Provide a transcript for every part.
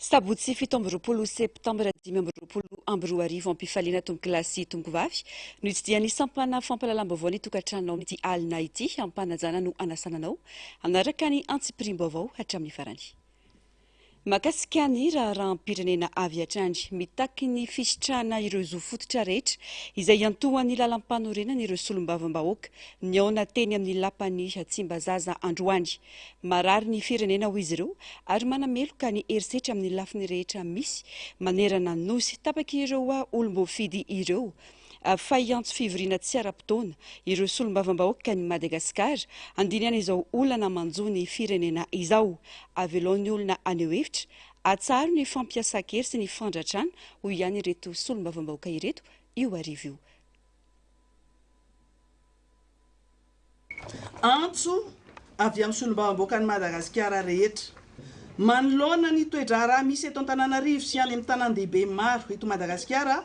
Sabotsy 27 septambra 2025 am-pifaliana tompokolahy sy tompokovavy no hitsidihan'ny sampana fampahalalam-baovao ny tokantranonao amin'ity alina ity. Am-panajana no hanasana anao hanaraka ny antsipiriam-baovao hatramin'ny farany. Mahakasika ny raharaham-pirenena avy hatrany, mitaky ny fisitrahana ireo zo fototra rehetra izay iantohan'ny lalampanorenana ireo solombavambahoaka nihaona teny amin'ny lapan'i Tsimbazaza androany. Marary ny firenena hoy izy ireo ary manameloka ny herisetra amin'ny lafiny rehetra misy manerana ny Nosy. Tapak'ireo olom-boafidy ireo fa hiantso fivoriana tsy ara-potoana ireo solombavambahoakan'i Madagasikara handinihana izao olana manjo ny firenena izao. Avelao ny olona haneho hevitra, atsaharo ny fampiasan-kery sy ny fandratrana, hoy ihany ireto solombavambahoaka ireto io hariva io. Antso avy amin'ny solombavambahoakan'i Madagasikara rehetra. Manoloana ny toe-draharaha misy eto Antananarivo sy any amin'ny tanàn-dehibe maro eto Madagasikara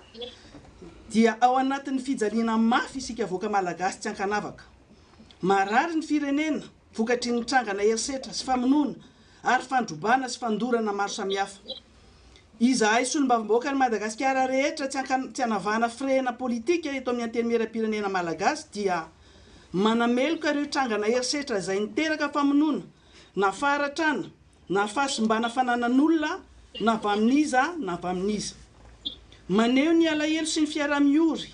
dia ao anatin'ny fijaliana mafy isika vahoaka Malagasy tsy ankanavaka. Marary ny firenena vokatry ny trangana herisetra sy famonoana ary fandrobana sy fandorana maro samihafa. Izahay solombavambahoakan'i Madagasikara rehetra tsy tsy anavahana firehana politika eto amin'ny Antenimierampirenena Malagasy dia manameloka ireo trangana herisetra izay niteraka famonoana na faharatrana na fahasimbana fananan'olona na avy amin'iza na avy amin'iza. Maneho ny alahelo sy ny fiaraha-miory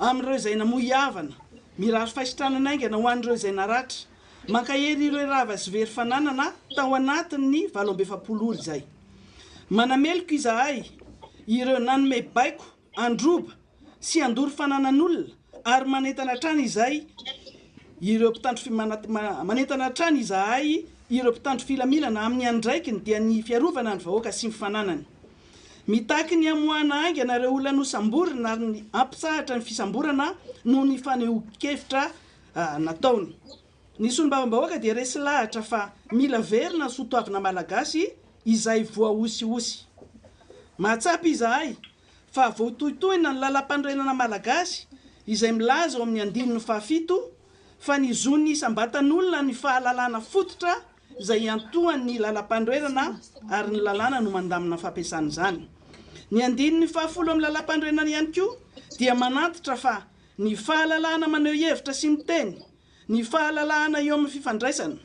amin'ireo izay namoy havana, mirary fahasitranana haingana ho an'ireo izay naratra, Mankahery ireo rava sy very fananana tao anatin'ny 48 ora izay. Manameloka izahay ireo nanome baiko handroba sy handoro fananan'olona ary manentana hatrany izay ireo mpitandro manentana hatrany izahay ireo mpitandro filaminana amin'ny andraikiny dia ny fiarovana ny vahoaka sy ny fananany. Mitaky ny hamoahana haingana ireo olona nosamborina ary ny hampitsahatra ny fisamborana noho ny fanehoan-kevitra nataony. Ny solombavambahoaka dia resy lahatra fa mila verina ny soatoavina malagasy izay voahosihosy. Mahatsapa izahay fa voatohitohina ny lalampanorenana malagasy izay milaza ao amin'ny andininy fahafito fa ny zon'ny isam-batan'olona ny fahalalana fototra izay iantohan'ny lalampanorenana ary ny lalàna no mandamina ny fampiasana izany. Ny andininy fahafolo amin'ny lalampanorenana ihany koa dia manantitra fa Ny fahalalahana maneho hevitra sy miteny, ny fahalalahana eo amin'ny fifandraisana,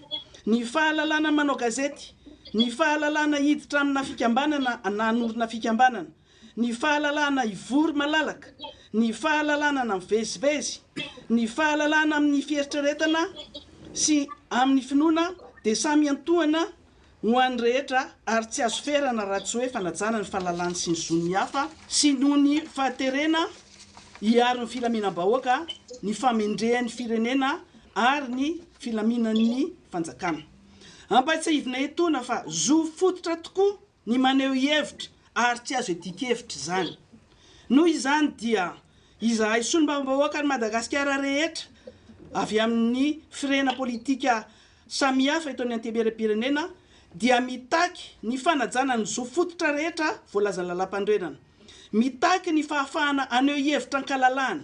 ny fahalalahana manao gazety, ny fahalalahana hiditra amina fikambanana na hanorina fikambanana, ny fahalalahana hivory malalaka, ny fahalalahana mivezivezy, ny fahalalahana amin'ny fieritreretana sy amin'ny finoana dia samy iantohana ho an'ny rehetra ary tsy azo ferana raha tsy hoe fanajana ny fahalalany sy ny zon'ny hafa sy noho ny fahaterena hiaro ny filaminam-bahoaka, ny famendrehan'ny firenena ary ny filaminan'ny fanjakana. Ampahatsiahivina etoana fa zo fototra tokoa ny maneho hevitra ary tsy azo iadian-kevitra izany. Noho izany dia izahay solombavambahoakan'i Madagasikara rehetra avy amin'ny firehana politika samihafa eto amin'ny Antenimierampirenena dia mitaky ny fanajana ny zo fototra rehetra voalazan'ny Lalàmpanorenana, mitaky ny fahafahana haneho hevitra an-kalalahana,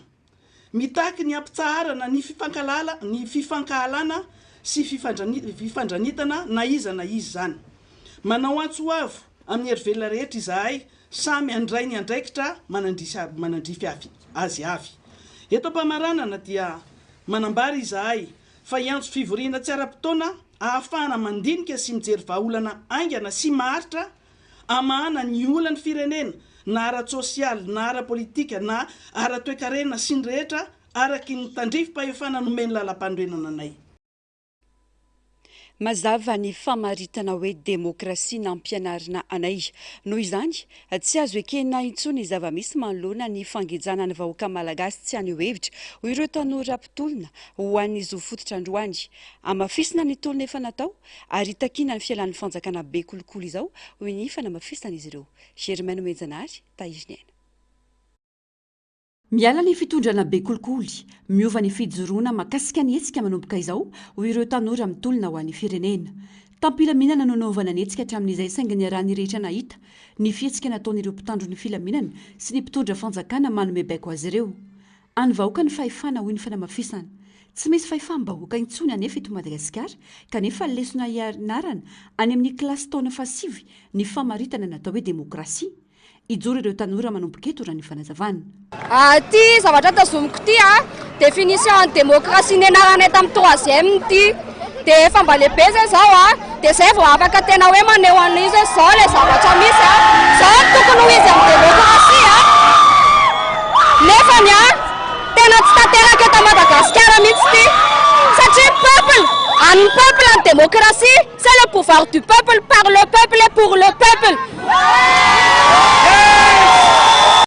mitaky ny hampitsaharana ny fifankahalana ny fifankahalana sy fifandranitana na iza na iza izany. Manao antso avo amin'ny herivelona rehetra izahay samy handray ny andraikitra manandrify azy avy. Eto am-pamaranana dia manambara izahay fa hiantso fivoriana tsy ara-potoana ahafahana mandinika sy mijery vahaolana haingana sy maharitra hamahana ny olan'ny firenena na ara-tsosialy na ara-politika na ara-toekarena sy ny rehetra araky ny tandrifim-pahefana nomen'ny lalampanorenana anay. Mazava ny famaritana hoe demokrasia nampianarina anay. Noho izany, tsy azo ekena intsony ny zava-misy manoloana ny fangejana ny vahoaka malagasy tsy haneho hevitra, hoy ireo tanora mpitolona ho an'ny zo fototra androany. Hamafisina ny tolona efa natao ary takiana ny fialan'ny fanjakana be kolikoly izao, hoy ny fanamafisan'izy ireo. Germain Nomenjanahary, Tahiry ny aina. Miala ny fitondrana be kolikoly, miova ny fijoroana makasika ny hetsika manomboka izao, hoy ireo tanora mitolona ho an'ny firenena. Tam-pilaminana no nanaovana ny hetsika hatramin'izay saingy niarahan'ny rehetra nahita ny fihetsika nataon'ireo mpitandro ny filaminana sy ny mpitondra fanjakana manome baiko azy ireo. An'ny vahoaka ny fahefana, hoy ny fanamafisana. Tsy misy fahefam-bahoaka intsony anefa eto Madagasikara kanefa lesona ianarana any amin'ny kilasy taona fahasivy ny famaritana ny atao hoe demokrasia. Hijoro ireo tanora manomboka eto raha ny fanazavana. Ity zavatra tazomiko ity a, définition ny démocratie nianaranay tamin'ny troisième ity, dia efa mba lehibe zay zao a, dia zay vao afaka tena hoe maneho an'izy hoe zao ilay zavatra misy a, zao no tokony ho izy amin'ny démocratie a, nefany a tena tsy tanteraka eto Madagasikara mihitsy ity, satria peuple, an'ny peuple ny démocratie, c'est le pouvoir du peuple, par le peuple et pour le peuple.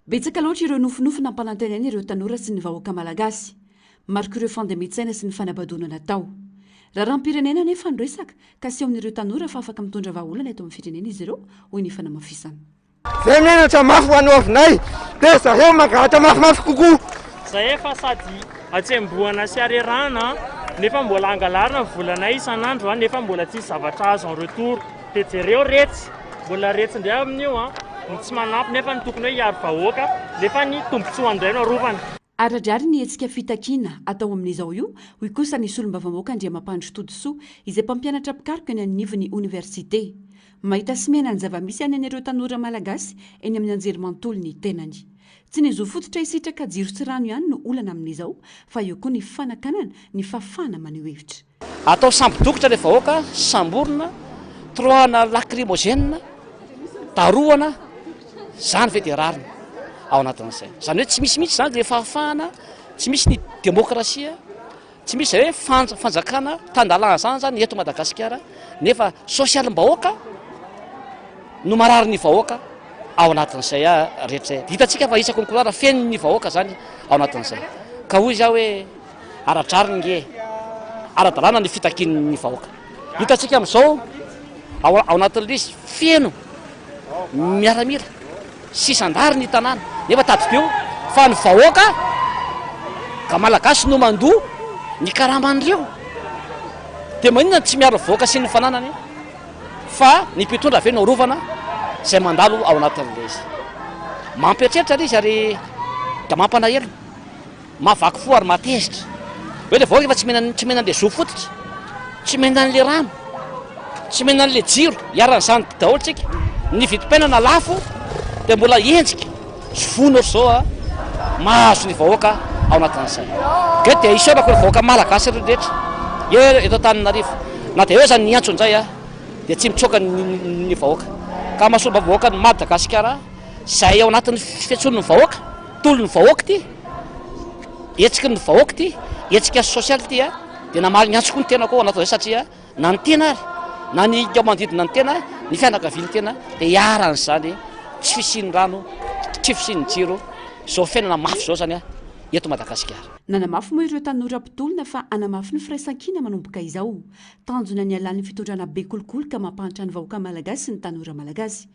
Betsaka loatra ireo nofinofy nampanantenaina ireo tanora sy ny vahoaka malagasy. Marik'ireo fandemen-tsaina sy ny fanabadoana natao. Raharaham-pirenena anefa no resaka ka asehon'ireo tanora fa afaka mitondra vahaolana eto amin'ny firenena izy ireo, hoy ny fanamafisana. Zay mianatra mafy ho an'ny hoavinay dia zareo mangalatra mafimafy kokoa. Zay efa sady atsembohana sy arerahana nefa mbola angalarina ny volanay isan'andro nefa mbola tsisy zavatra azo en retour. Dia jereo retsy, mbola retsy indray amin'io ny tsy manampy nefa ny tokony hoe hiaro vahoaka nefa ny tombotsoany indray no arovana. Ara-drariny ny hetsika fitakiana atao amin'izao io, hoy kosa ny solombavambahoaka Andriamampandry Todisoa, izay mpampianatra mpikaroka eny anivon'ny oniversite. Mahita sy miaina ny zava-misy any an'ireo tanora malagasy eny amin'ny anjerimanontolo ny tenany. Tsy ny zo fototra hisitraka jiro sy rano ihany no olana amin'izao fa eo koa ny fanakanana ny fahafahana maneho hevitra. Atao sambo-dokotra ilay vahoaka, samborina, toroahana lacrymogène, darohana, izany ve dia rariny ao anatin'izay? Izany hoe tsy misy mihitsy izany ilay fahafahana, tsy misy ny demokrasia, tsy misy izay hoe fanjakana tan-dalàna izany izany eto Madagasikara, nefa sosialim-bahoaka no marary ny vahoaka ao anatin'izay rehetra izay. Hitantsika fa isaky ny couloir feno ny vahoaka izany ao anatin'izay. Ka hoy izaho hoe Ara-drariny nge e! Ara-dalàna ny fitakian'ny vahoaka. Hitantsika amin'izao ao ao anatin'ilay izy feno miaramila sy zandary ny tanàna nefa tadidio fa ny vahoaka ka malagasy no mandoa ny karaman'ireo. Dia maninona no tsy miaro ny vahoaka sy ny fananany fa ny mpitondra ve no arovana izay mandalo ao anatin'ilay izy. Mampieritreritra ilay izy ary dia mampalahelo. Mahavaky fo ary mahatezitra. Hoe le vahoaka efa tsy mena tsy mena an'le zo fototra, tsy mena an'le rano, tsy mena an'le jiro, iharan'izany daholo tsika. Ny vidim-piainana lafo dia mbola henjika sy vono ohatr'izao a, mahazo ny vahoaka ao anatin'izay. Ka dia isaorako ny vahoaka malagasy rehetra eto Antananarivo. Na dia eo aza ny antso indray a, dia tsy mitsoaka ny vahoaka. Ka mahasolom-bavahoakan'i Madagasikara izay ao anatin'ny fiantsoan'ny vahoaka. Tolon'ny vahoaka ity, hetsiky ny vahoaka ity, hetsika sosialy ity a, dia namaly ny antso koa ny tenako ao anatin'izay satria na ny tena ary na ny ao manodidina ny tena, ny fianakavian'ny tena dia iharan'izany tsy fisian'ny rano, tsy fisian'ny jiro, izao fiainana mafy izao izany a eto Madagasikara. Nanamafy moa ireo tanora mpitolona fa hanamafy ny firaisankina manomboka izao. Tanjona ny hialan'ny fitondrana be kolikoly ka mampahantra ny vahoaka malagasy sy ny tanora malagasy.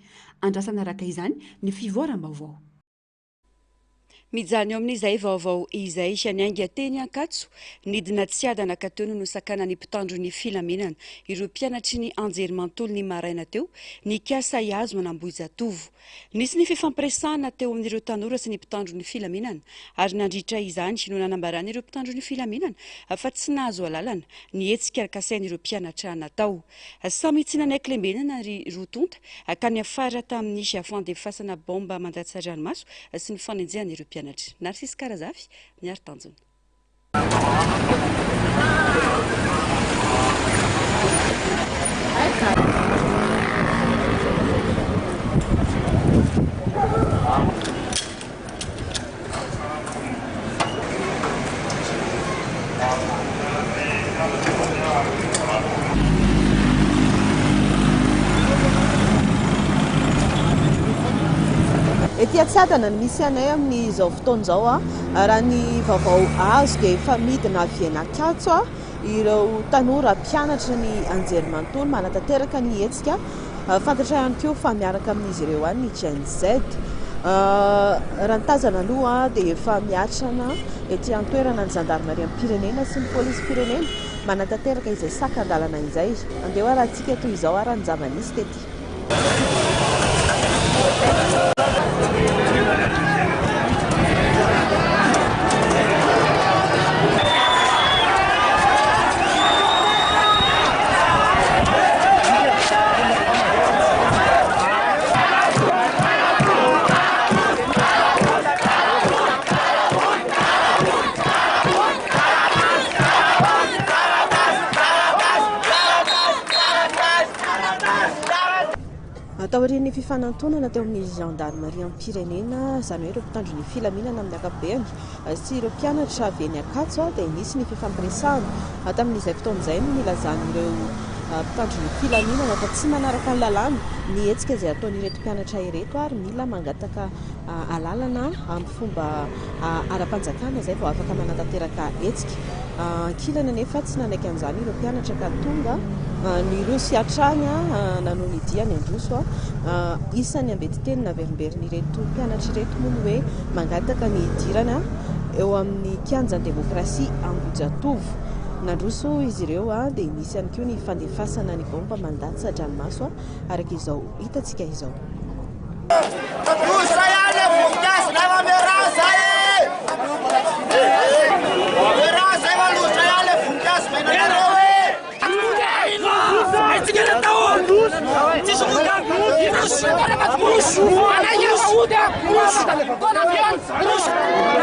Andrasana araka izany ny fivoaram-baovao. Mijanona eo amin'izay vaovao izay. Niainga teny Ankatso, nidina Tsiadana ka teo no nosakanan'ny mpitandro ny filaminana ireo mpianatry ny anjerimanontolo ny maraina teo nikasa hihazo an'Ambohijatovo. Nisy ny fifampiresahana teo amin'ireo tanora sy ny mpitandro ny filaminana ary nandritra izany no nanambaran'ireo mpitandro ny filaminana fa tsy nahazo alalana ny hetsika kasain'ireo mpianatra natao. Samy tsy nanaiky lembenana ry roa tonta ka niafara tamin'ny fandefasana baomba mandatsa-dranomaso sy ny fanenjehana ireo mpianatra. Narcisse Karazafy, Miaro Tanjona. Ety Antsiadana no misy anay amin'izao fotoana izao. Raha ny vaovao azo dia efa midina avy eny Ankatso ireo tanora mpianatry ny anjerimanontolo manatanteraka ny hetsika. Fantatra ihany koa fa miaraka amin'izy ireo any ny Gen Z. Raha ny tazana aloha dia efa miatrana ety an-toerana ny zandarimariam-pirenena sy ny polisim-pirenena manatanteraka izay sakan-dalana izay. Andeha ho arahantsika toy izao ary ny zava-nisy tety. Taorian'ny fifanantonana teo amin'ny zandarimariam-pirenena, izany hoe ireo mpitandro ny filaminana amin'ny ankapobeny sy ireo mpianatra avy eny Ankatso dia nisy ny fifampiresahana. Tamin'izay fotoana izay no nilazan'ireo mpitandro ny filaminana fa tsy manaraka ny lalàna ny hetsika izay ataon'ireto mpianatra ireto ary mila mangataka alalana amin'ny fomba ara-panjakana izay vao afaka manatanteraka hetsika. Ankilany anefa tsy nanaiky an'izany ireo mpianatra ka tonga niroso hatrany nanohy ny diany handroso. Isan'ny ambetiteny naverimberiny-ireto mpianatra ireto moa ny hoe mangataka ny hidirana eo amin'ny kianjan'ny demokrasia Ambohijatovo. Nandroso izy ireo dia nisy ihany koa ny fandefasana ny baomba mandatsa-dranomaso araka izao hitantsika izao.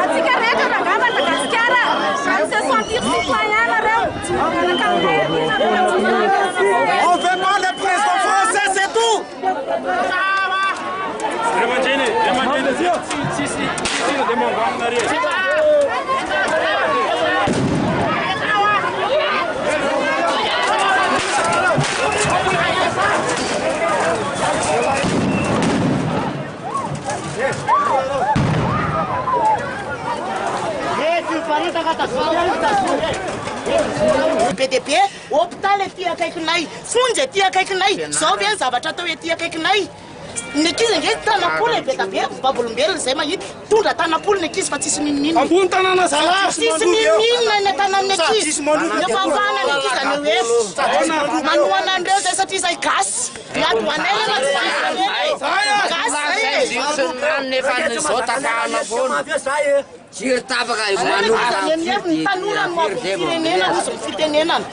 Antsika rehetra rangahy Madagasikara, se sentir citoyen nareo. On veut pas le président français, c'est tout. Be dia be, hôpitaly aty akaikinay, fonja aty akaikinay, zao ve ny zavatra atao ety akaikinay? Ny ankizy ange tanam-polo e, be dia be, vavolombelona izay mahita, tondra tanam-polo ny ankizy fa tsisy n'inon'inona. Ambony tanàna zalahy. Tsisy n'inon'inona ny tanan'ny ankizy. Ny fahafahana ny ankizy haneho hevitra. Manohana an'ireo izay satria izay gasy. Miady ho anay rehefa tsy gasy. Gasy izay e. Jiro tapaka Ny tanora no avo firenena hozy ny fitenenana.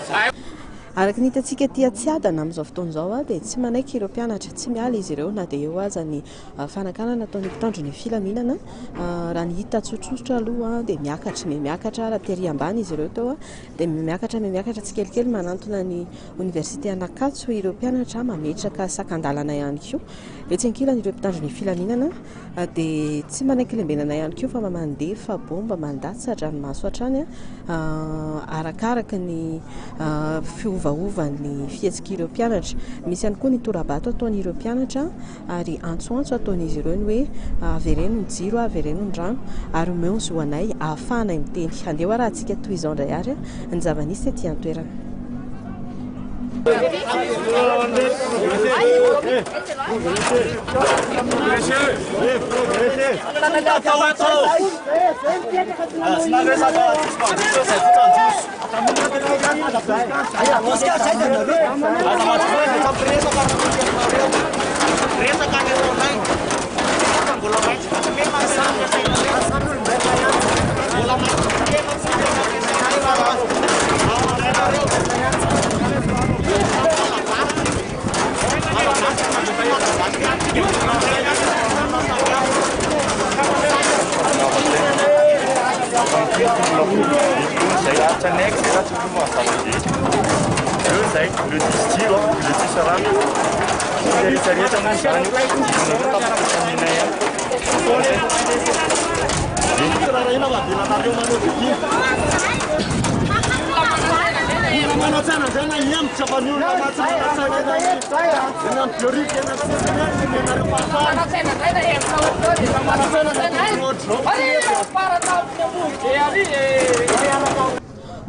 Araka ny hitantsika aty Antsiadana amin'izao fotoana izao dia tsy manaiky ireo mpianatra, tsy miala izy ireo na dia eo aza ny fanakanana ataon'ny mpitandro ny filaminana. Raha ny hita tsotsotra aloha dia miakatra, miha-miakatra raha tery ambany izy ireo teo dia miha-miakatra, miha-miakatra tsikelikely manantona ny oniversite an'Ankatso ireo mpianatra mametraka sakan-dalana ihany koa. Etsy ankilany ireo mpitandro ny filaminana dia tsy manaiky lembenana ihany koa fa mandefa baomba mandatsa-dranomaso hatrany arakaraka ny fiovaovan'ny fihetsik'ireo mpianatra. Misy ihany koa ny tora-bato ataon'ireo mpianatra ary antsoantso ataon'izy ireo ny hoe avereno ny jiro, avereno ny rano ary omeo ny zo anay ahafahanay miteny. Andeha ho arahantsika toy izao indray ary ny zava-nisy tety an-toerana.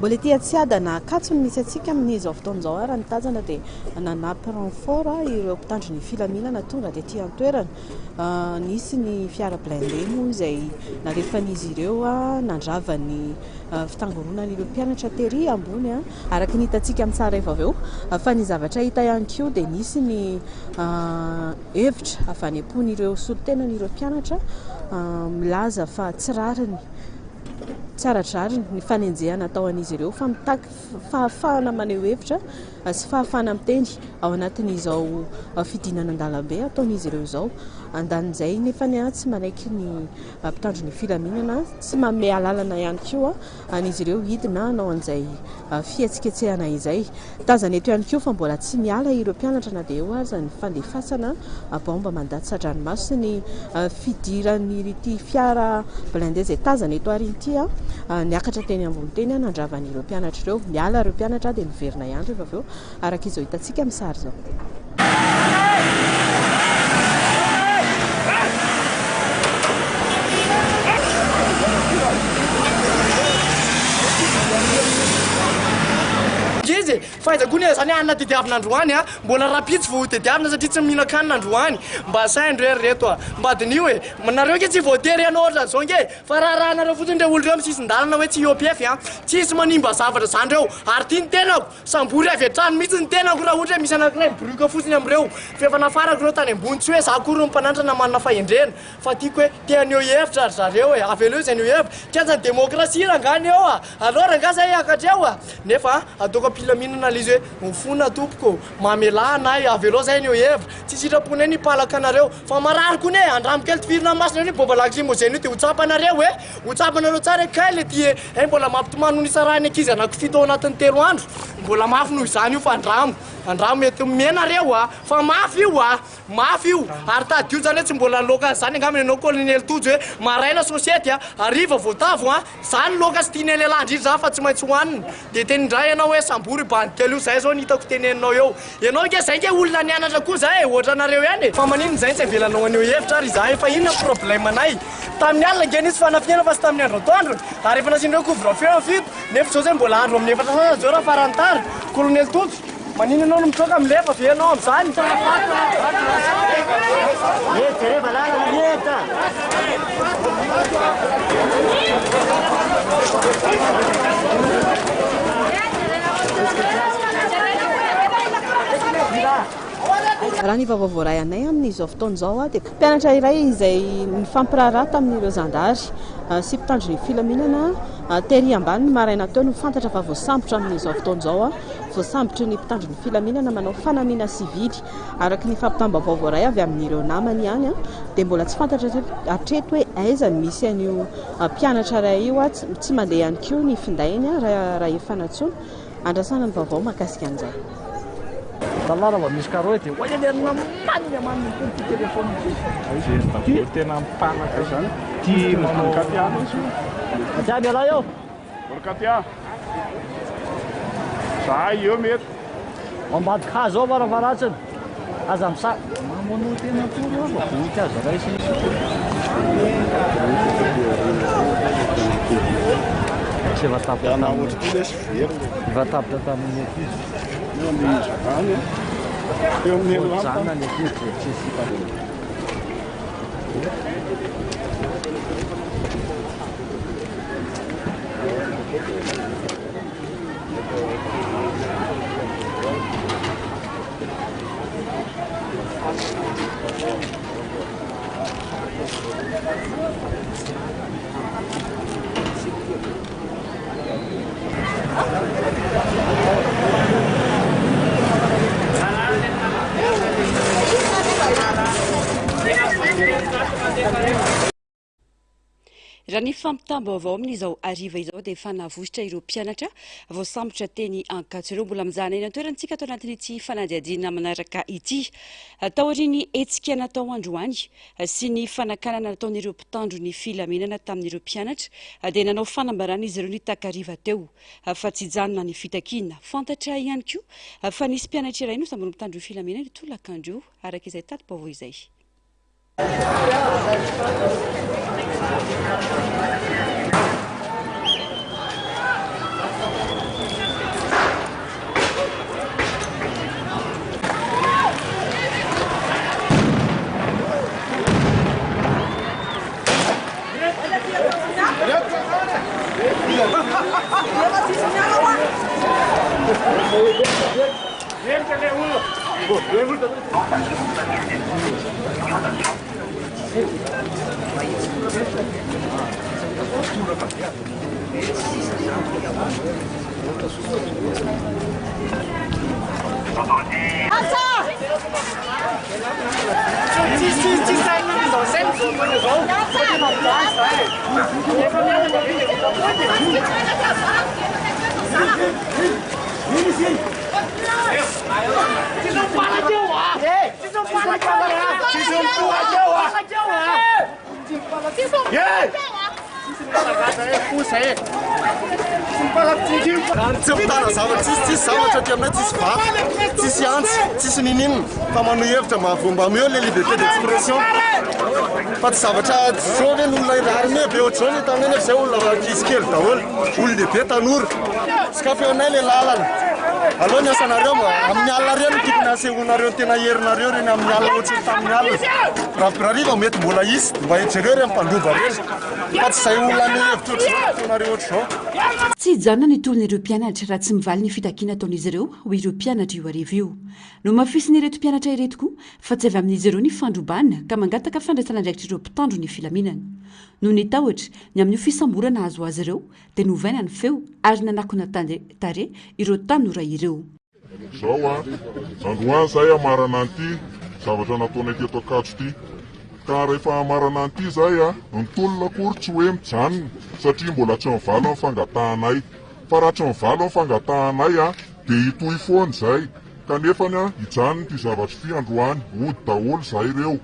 Mbola ety Antsiadana Ankatso no misy antsika amin'izao fotoana izao ary ny tanjona dia nanampy renfort ireo mpitandro ny filaminana tonga tety an-toerana. Nisy ny fiara blindé moa izay nalefan'izy ireo nandrava ny fitangoronan'ireo mpianatra tery ambony araka ny hitantsika amin'ny sary efa avy eo. Fa ny zavatra hita ihany koa dia nisy ny hevitra avy any am-pon'ireo solontenan'ireo mpianatra milaza fa tsy rariny, tsy ara-drariny ny fanenjehana atao an'izy ireo fa mitaky fahafahana maneho hevitra. sy fahafahana miteny ao anatin'izao fidinana an-dalambe ataon'izy ireo izao. Andanin'izay nefa tsy manaiky ny mpitandro ny filaminana, tsy manome alalana ihany koa an'izy ireo hidina hanao an'izay fihetsiketsehana izay. Tazana eto ihany koa fa mbola tsy miala ireo mpianatra na dia eo aza ny fandefasana baomba mandatsa-dranomaso sy ny fidiran'ity fiara blindé izay tazana eto aoriana ity niakatra teny ambony teny nandravan'ireo mpianatra ireo. Miala ireo mpianatra dia miverina ihany rehefa avy eo araka izao hitantsika amin'ny sary izao. Izy e! Fa aiza koa nefa zany hanina tediavina androany a! Mbola rahampitso vao ho tediavina satria tsy mihinan-kanina androany. Mba saino re ry reto a! Mba diniho e! Nareo nge tsy voatery hanao ohatran'izao nge e! Fa raharahanareo fotsiny ireo olona ireo amin'ny sisin-dalana hoe tsy IOPF a! Tsisy manimba zavatra zany reo! Ary ity ny tenako! Sambory avy hatrany mihitsy ny tenako raha ohatra hoe misy anankiray mibirioka fotsiny amin'ireo. Fa efa nafarako ireo tany ambony, tsy hoe za akory no mpananatra na manana fahendrena, fa tiako hoe te haneho hevitra ry zareo e, aveleo izy haneho hevitra. Kianjan'ny demokrasia rangaha ny eo a! Aleo rangaha zay hiakatra eo a! Nefa ataoko am-pilaminana ilay izy hoe mifona tompoko ô, mamelà anay, avelao zay haneho hevitra. Tsy sitraponay ny hipalaka anareo, fa marary koa anie e! Andramo kely tifirina amin'ny masonareo io bomba lacrymogène io dia ho tsapanareo e! Ho tsapanareo tsara hoe kay le ty e! Hay mbola mampitomany noho nisarahan'ny ankizy anankifito ao anatin'ny 3 andro. Mbola mafy noho izany io fa andramo. Andramo mety mihena reo a! Fa mafy io a! Mafy io! Ary tadidio zany hoe tsy mbola loaka an'izany angamba ianao Colonel Tojo hoe maraina sosiety a! Hariva voatavo a! Zany loaka tsy tianay lehilahy indrindra zany fa tsy maintsy hohanina. Dia teny indray ianao hoe sambory io bandy kely io, zay zao no hitako teneninao eo. Ianao ange zay nge olona nianatra koa zay e, ohatra anareo ihany e. Fa maninona izay tsy avelanao haneho hevitra ary izahay fa inona ny problème nay? Tamin'ny alina ange nisy fanafihana fa tsy tamin'ny andro atoandro e! Ary efa nasian'ireo couvre feu amin'ny 7, nefa izao zay mbola andro amin'ny 4 sasany izao raha farany tara. Colonel Tojo, maninona ianao no mitsoaka milefa ve ianao amin'izany? Raha ny vaovao voaray anay amin'izao fotoana izao dia mpianatra iray izay nifampiraharaha tamin'ireo zandary sy mpitandro ny filaminana tery ambany ny maraina teo no fantatra fa voasambotra amin'izao fotoana izao. Voasambotry ny mpitandro ny filaminana manao fanamiana sivily. Araka ny fampitam-baovao voaray avy amin'ireo namany ihany dia mbola tsy fantatra hatreto hoe aiza no misy an'io mpianatra iray io. Tsy mandeha ihany koa ny findainy raha efa nantsoina. Andrasana ny vaovao mahakasika an'izay. Zalahy raha vao misy carreau dia oay alerina manina manina koa ity téléphone ity. Very daholo tena mipanaka izany. Ty manao Katia izy io. Katia mialà eo. Ry Katia. Zahay eo mety. Ao ambadika hazo ao varafaratsiny. Aza misa. Mamono tena akory aho fa voninkazo raisina izy io. Tsy efa tapitra tamin'ny efa tapitra tamin'ny ankizy. Eo amin'ny zany. Eo amin'ny Voajanona ny ankizy dia tsy hita. Raha ny fampitam-baovao amin'izao hariva izao dia efa navosotra ireo mpianatra voasambotra teny Ankatso ireo. Mbola mijanona eny an-toerana isika ato anatin'ity fanadihadiana manaraka ity. Taorian'ny hetsika natao androany sy ny fanakanana nataon'ireo mpitandro ny filaminana tamin'ireo mpianatra dia nanao fanambarana izy ireo ny takariva teo fa tsy hijanona ny fitakiana. Fantatra ihany koa fa nisy mpianatra iray nosamborin'ny mpitandro ny filaminana io tolakandro io, araka izay tati-baovao izay. Tsy mitana zavatra, tsisy tsisy zavatra aty aminay, tsisy vato, tsisy antsy, tsisy ninininona fa manohy hevitra mba mba omeo le liberté d'expression fa tsy zavatra zao ve ny olona armée be ohatr'izao ny eto aminay nefa zay olona ankizy kely daholo, olon-dehibe tanora. Sokafy eo anay le lalana. Aleo ny asanareo mba amin'ny alina ireny no tokony hasehoanareo ny tena herinareo ireny amin'ny alina ohatry ny tamin'ny alina. Raha hariva mety mbola hisy mba jereo ireny mpandroba ireny fa tsy izay olona haneho hevitra ohatr'izao no ataonareo ohatr'izao. Tsy hijanona ny tolon'ireo mpianatra raha tsy mivaly ny fitakiana ataon'izy ireo, hoy ireo mpianatra io hariva io. Nohamafisin'ireto mpianatra ireto koa fa tsy avy amin'izy ireo ny fandrobana ka mangataka fandraisana andraikitr'ireo mpitandro ny filaminana. Noho ny tahotra ny amin'io fisamborana hahazo azy ireo dia novaina ny feo ary nanakona tarehy ireo tanora ireo. Zao a, androany zahay hamarana an'ity zavatra nataonay teto Ankatso ity. Ka rehefa hamarana an'ity zahay a, ny tolona akory tsy hoe mijanona satria mbola tsy mivaly ny fangatahanay. Fa raha tsy mivaly ny fangatahanay a, dia hitohy foana izay. Kanefany a, hijanona ity zavatra ity androany. Hody daholo zahay ireo.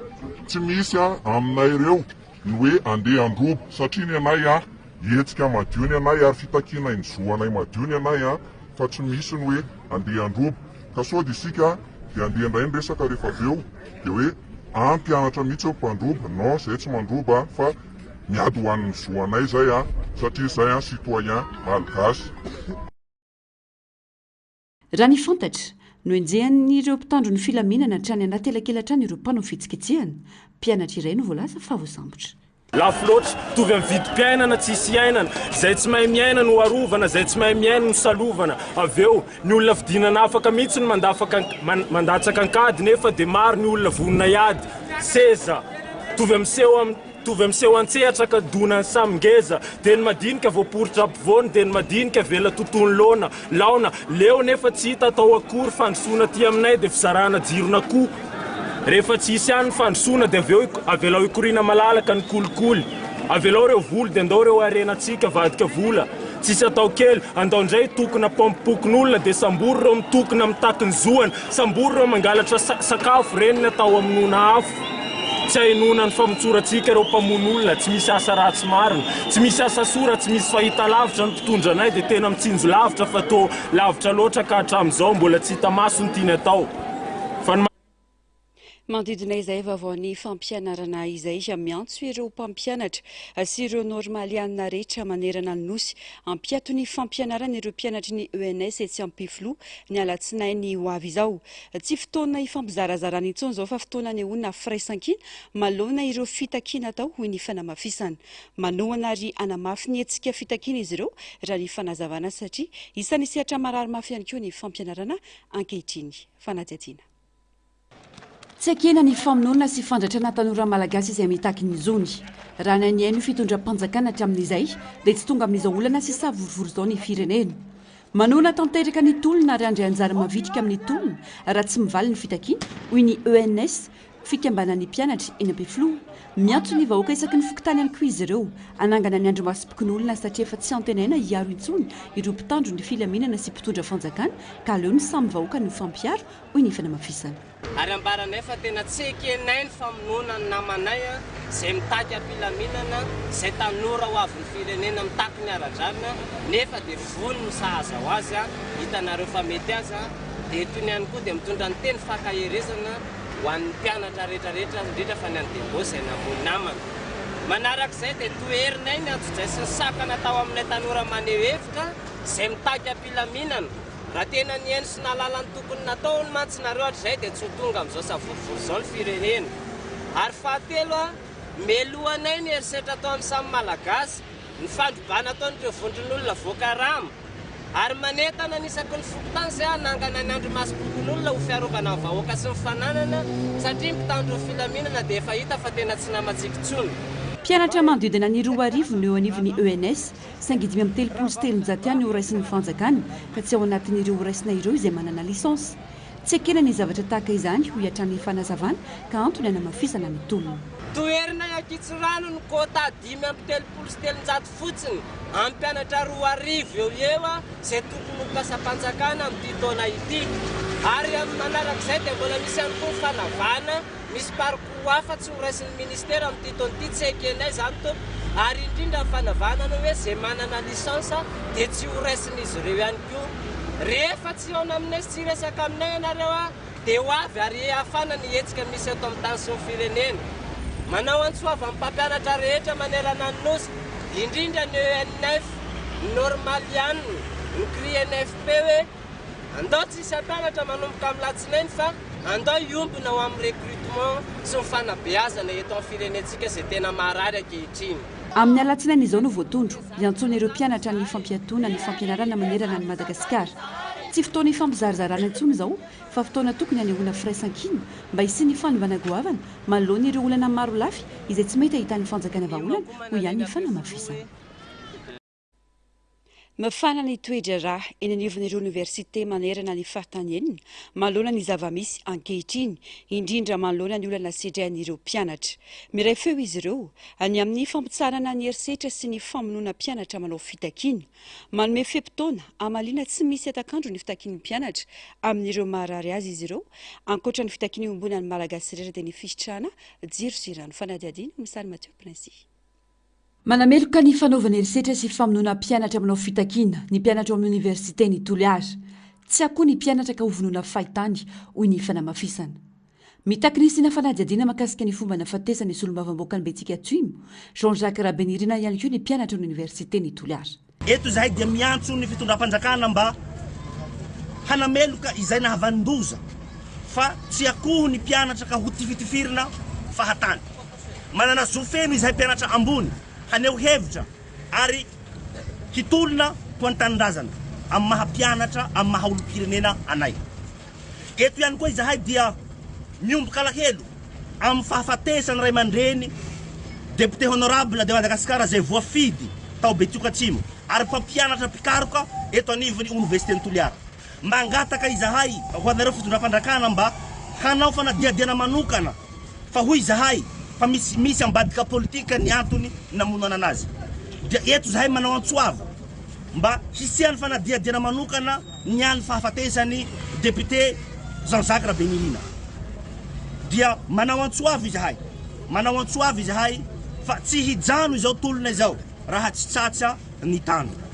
Tsy misy a, aminay ireo ny hoe andeha handroba satria ny anay a, Hetsika madio ny anay ary fitakiana ny zo anay madio ny anay an, fa tsy misy ny hoe andeha handroba. Ka sao dia isika dia andeha indray ny resaka rehefa avy eo dia hoe an mpianatra mihitsy ny mpandroba, non zay tsy mandroba fa miady ho an'ny zo anay zay an, satria zay an citoyen malgache. Raha ny fantatra, nohenjehan'ireo mpitandro ny filaminana hatrany anaty elakela hatrany ireo mpanao fihetsiketsehana. Mpianatra iray no voalaza fa voasambotra. Lafo loatra, mitovy amin'ny vidim-piainana tsisy iainana, izay tsy mahay miaina no arovana, izay tsy mahay miaina no salovana. Avy eo, ny olona fidiana an'afaka mihitsy no mandafaka mandatsaka an-kady nefa dia maro ny olona vonona hiady. Seza, mitovy amin'ny seho mitovy amin'ny seho an-tsehatra ka donan'ny samy ngeza. Dia ny madinika voaporitra ampovoany, dia ny madinika avela tontolo laona. Laona, leo nefa tsy hita atao akory, fandrosoana aty aminay dia fizarana jiron'akoho. Rehefa tsy hisy ihany ny fandrosoana dia avy eo avelao hikoriana malalaka ny kolikoly. Avelao ireo voly dia andao ireo harenantsika avadika vola. Tsisy atao kely, andao indray hitokona paompim-pokonolona dia sambory ireo mitokona mitaky ny zoany, sambory ireo mangalatra sakafo, ireny ny atao hamonoana afo. Tsy ahenoana ny famotsorantsika ireo mpamono olona, tsy misy asa ratsy marina, tsy misy asa soa raha tsy misy fahita lavitra, ny mpitondra anay dia tena mitsinjo lavitra fa toa lavitra loatra ka hatramin'izao mbola tsy hita maso ny tiany atao fa ny Manodidina izay vaovaon'ny fampianarana izay, miantso ireo mpampianatra sy ireo normalianina rehetra manerana ny Nosy hampiato ny fampianarana ireo mpianatry ny ENS etsy Ampefiloha ny alatsinainy ho avy izao. Tsy fotoana hifampizarazarana intsony izao fa fotoana hanehoana firaisankina manoloana ireo fitakiana atao, hoy ny fanamafisana. Manohana ary hanamafy ny hetsika fitakiana izy ireo raha ny fanazavana satria isan'ny sehatra marary mafy ihany koa ny fampianarana ankehitriny. Fanadihadiana. Tsy ekena ny famonoana sy fandratrana tanora malagasy izay mitaky ny zony. Raha ny nihaino fitondram-panjakana hatramin'izay dia tsy tonga amin'izao olana sy savorovoro izao ny firenena. Manohana tanteraka ny tolona ary handray anjara mavitrika amin'ny tolona raha tsy mivaly ny fitakiana, hoy ny ENS, fikambanan'ny mpianatra eny Ampefiloha. Miantso ny vahoaka isaky ny fokontany ihany koa izy ireo hanangana ny andrimasom-pokonolona satria efa tsy antenaina hiaro intsony ireo mpitandro ny filaminana sy mpitondra fanjakana ka aleo ny samy vahoaka no hifampiaro, hoy ny fanamafisana. Ary ambaranay fa tena tsy ekenay ny famonoana ny namanay izay mitaky am-pilaminana, izay tanora ho avin'ny firenena mitaky ny ara-drariny nefa dia vono no sahaza ho azy, hitanareo fa mety azy, dia itony ihany koa dia mitondra ny teny fankaherezana ho an'ny mpianatra rehetra rehetra indrindra fa ny an'i Dembo izay namono namana. Manarak'izay dia toherinay ny antsojay sy ny sakana atao aminay tanora maneho hevitra izay mitaky am-pilaminana. Raha tena nihaino sy nahalala ny tokony nataony mantsy nareo hatrizay dia tsy ho tonga amin'izao savorovoro izao ny firenena. Ary fahatelo, melohanay ny herisetra atao amin'ny samy Malagasy, ny fandrobana ataon'ireo vondron'olona voakarama. Ary manentana ny isaky ny fokontany izay hanangana ny andrimasom-pokonolona ho fiarovana ny vahoaka sy ny fananana satria ny mpitandro ny filaminana dia efa hita fa tena tsy namantsika intsony. Mpianatra manodidina ny 2000 no eo anivon'ny ENS, saingy 335 ihany no horaisin'ny fanjakana, ka tsy ao anatin'ireo horaisina ireo izay manana licence. Tsy ekena ny zavatra tahaka izany, hoy hatrany ny fanazavana, ka antony hanamafisana ny tolona. Toherina ankitsirano ny quota 335 fotsiny amin'ny mpianatra 2000 eo ho eo izay tokony ho mpiasam-panjakana amin'ity taona ity. Ary amin'ny manarak'izay dia mbola misy ihany koa ny fanavahana misy parcours hafa tsy horaisin'ny ministera amin'ity taona ity, tsy ekenay izany tompoko, ary indrindra ny fanavahana ny hoe izay manana licence dia tsy horaisin'izy ireo ihany koa. Rehefa tsy hihaona aminay sy tsy hiresaka aminay ianareo dia ho avy ary hafana ny hetsika misy eto amin'ny tany sy ny firenena. Manao antso avo amin'ny mpampianatra rehetra manerana ny Nosy, indrindra ny ENF, ny Normaliana, ny CRINFP hoe andao tsy hisy hampianatra manomboka amin'ny latsinainy fa andao hiombona ho amin'ny recrutement sy ny fanabeazana eto amin'ny firenentsika izay tena maharary ankehitriny. Amin'ny alatsinainy izao no voatondro hiantsoana ireo mpianatra ny fampiatoana ny fampianarana manerana an'i Madagasikara. Tsy fotoana hifampizarazarana intsony izao fa fotoana tokony hanehoana firaisankina mba hisian'ny fanovana goavana manoloana ireo olana maro lafy izay tsy mety ahitan'ny fanjakana vahaolana, hoy ihany ny fanamafisana. Mafana ny toe-draharaha eny anivon'ireo oniversite manerana ny faritany enina manoloana ny zava-misy ankehitriny, indrindra manoloana ny olana sedrain'ireo mpianatra. Miray feo izy ireo ny amin'ny fampitsaharana ny herisetra sy ny famonoana mpianatra manao fitakiana. Manome fe-potoana hamaliana tsy misy hatak'andro ny fitakian'ny mpianatra amin'ireo maharary azy izy ireo. Ankoatra ny fitakiana iombonan'ny Malagasy rehetra dia ny fisitrahana jiro sy rano. Fanadihadiana, Misary Mathieu Princy. Manameloka ny fanaovana herisetra sy famonoana mpianatra manao fitakiana ny mpianatra ao amin'ny oniversiten'i Toliara. Tsy akoho ny mpianatra ka hovonoina fahitany, hoy ny fanamafisana. Mitaky ny hisiana fanadihadiana mahakasika ny fomba nahafatesan'ny solombavambahoakan'i Betsiky Atsimo, Jean Jacques Rabenirina ihany koa ny mpianatra ao amin'ny oniversiten'i Toliara. Eto izahay dia miantso ny fitondram-panjakana mba hanameloka izay nahavanon-doza fa tsy akoho ny mpianatra ka hotifitifirina fahatany. Manana zo feno izahay mpianatra ambony haneho hevitra ary hitolona ho an'ny tanindrazana amin'ny maha mpianatra, amin'ny maha olom-pirenena anay. Eto ihany koa izahay dia miombon-kalahelo amin'ny fahafatesan'ny ray aman-dreny Député Honorable de Madagascar izay voafidy tao Betioky Atsimo ary mpampianatra mpikaroka eto anivon'ny Oniversiten'i Toliara. Mangataka izahay ho anareo fitondram-pandrakana mba hanao fanadihadiana manokana fa hoy izahay fa misy misy ambadika politika ny antony namonana azy. Dia eto izahay manao antso avo mba hisian'ny fanadihadiana manokana ny an'ny fahafatesan'ny député Jean Jacques Rabenirina. Dia manao antso avo izahay, manao antso avo izahay fa tsy hijano izao tolona izao raha tsy tratsa ny tanjona.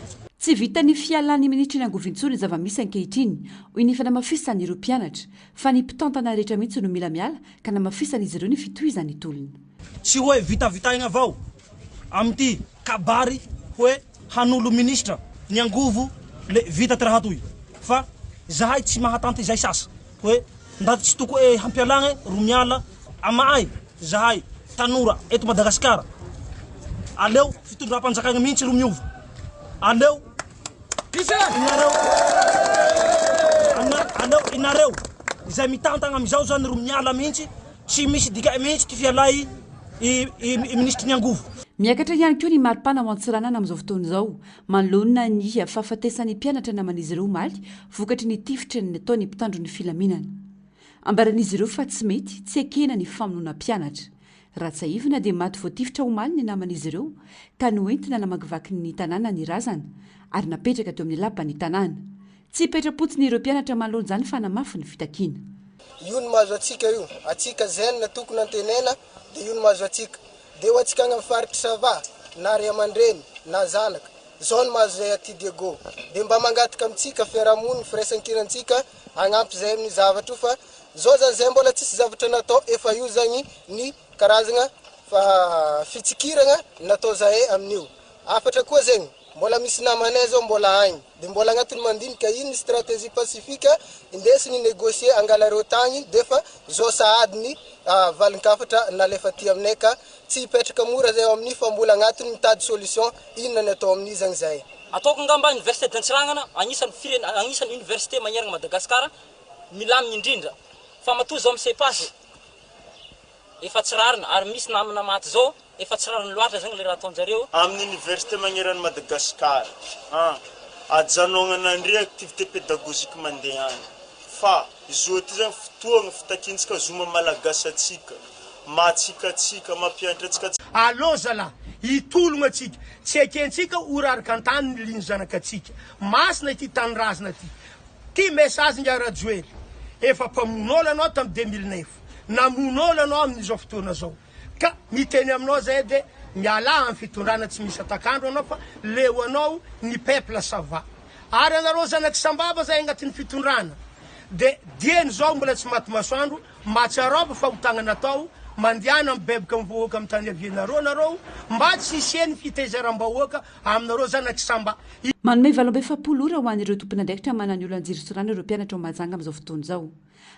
Tsy vitan'ny fialan'ny minisitry ny angovo intsony ny zava-misy ankehitriny, hoy ny fanamafisan'ireo mpianatra, fa ny mpitantana rehetra mihitsy no mila miala ka namafisan'izy ireo ny fitohizan'ny tolona. Tsy hoe vitavitaina avao amin'ity kabary hoe hanolo ministra ny angovo le vita ty raha toy fa zahay tsy mahatanty izay sasa hoe ndaty tsy toko'e hampialagne ro miala ama'ay zahay tanora eto Madagasikara aleo fitondram-panjakagna mihintsy ro miova aleo inareo aleo inareo izay mitantagna amizao zany ro miala mihintsy Tsy misy dika'e mihitsy ty fialai i i minisitry ny angovo. Miakatra ihany koa ny maripana ao Antsiranana amin'izao fotoana izao, manoloana ny fahafatesan'ny mpianatra naman'izy ireo omaly, vokatry ny tifitra nataon'ny mpitandro ny filaminana. Ambaran'izy ireo fa tsy mety, tsy ekena ny famonoana mpianatra. Raha tsiahivina dia maty voatifitra omaly ny naman'izy ireo, ka noentina namakivaky ny tanàna ny razana, ary napetraka teo amin'ny lapan'ny tanàna. Tsy hipetra-potsiny ireo mpianatra manoloana izany fa hanamafy ny fitakiana. Io no mahazo antsika io, antsika jeune tokony antenena de io no mahazo antsika, de ho antsika agny am faritry Sava na ray amandreny na zanaka, zao no mahazo zay aty Diego, de mba mangataka amintsika fiarahamonina firaisankinantsika hagnampy zay amin'io zavatra io fa zao zany zay mbola tsisy zavatra natao efa io zagny ny karazagna fa fitsikiragna natao zahay amin'io, hafatra koa zegny mbola misy namanay zao mbola agny. De mbola agnatin'ny mandinika ino ny stratégie pacifique indesiny négocier angalareo tagny defa zao sahady ny valinkafatra nalefa aty aminay ka tsy hipetraka mora zay ao amin'io fa mbola agnatiny mitady solution inona ny atao amin'io zagny zay. Ataoko angamba université d'Antsiranana agnisan'ny firene agnisan'ny université magneragna Madagascar milamigny indrindra fa matoa zao mi se passe efa tsy rariny ary misy namana maty zao. Efa tsy rariny loatra zegny le raha ataonjareo. Amin'ny université magneran'i Madagascar an, ajanogna ndry activité pédagogique mandeha agny fa zo ty zany fotoagna fitakintsika zo maha malagasy atsika, maha tsika atsika, mampianatra atsika. Allo zalah, hitologna atsika, tsy ekentsika ho raraka an-tany ny liny zanakatsika. Masina ity tanindrazana ity. Ty message ingahy Rajoely, efa mpamono olo anao tam 2009, namono olo anao amin'izao fotoana zao. Ka miteny aminao zay de mialà am fitondrana tsy misy atakandro anao fa leo anao ny peuple ça va. Ary anareo zanak'i Sambava zay agnatin'ny fitondrana de dieny zao mbola tsy maty masoandro mahatsiarova fahotagna natao mandiana mibebaka am vahoaka am tany avianareo nareo mba tsy hisian'ny fitezaram-bahoaka aminareo zanak'i Samba. Manome 48 ora ho an'ireo tompon'andraikitra manana ny olan'ny jiro sy rano ireo mpianatra ao Mahajanga amin'izao fotoana izao.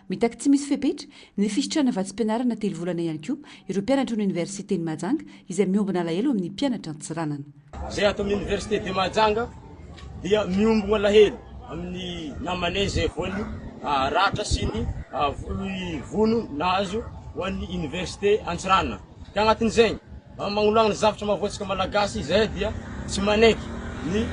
Mitaky tsy misy fepetra ny fisitrahana vatsim-pianarana telo volana ihany koa ireo mpianatry ny oniversiten'i Mahajanga izay miombona alahelo amin'ny mpianatra Antsiranana. Izay ato amin'ny Université de Mahajanga dia miombona alahelo amin'ny namanay izay voan'ny ratra sy ny vono nahazo ho an'ny Université Antsiranana. Ka agnatin'izay, magnoloagna ny zavatra mahavoantsika Malagasy izahay dia tsy manaiky ny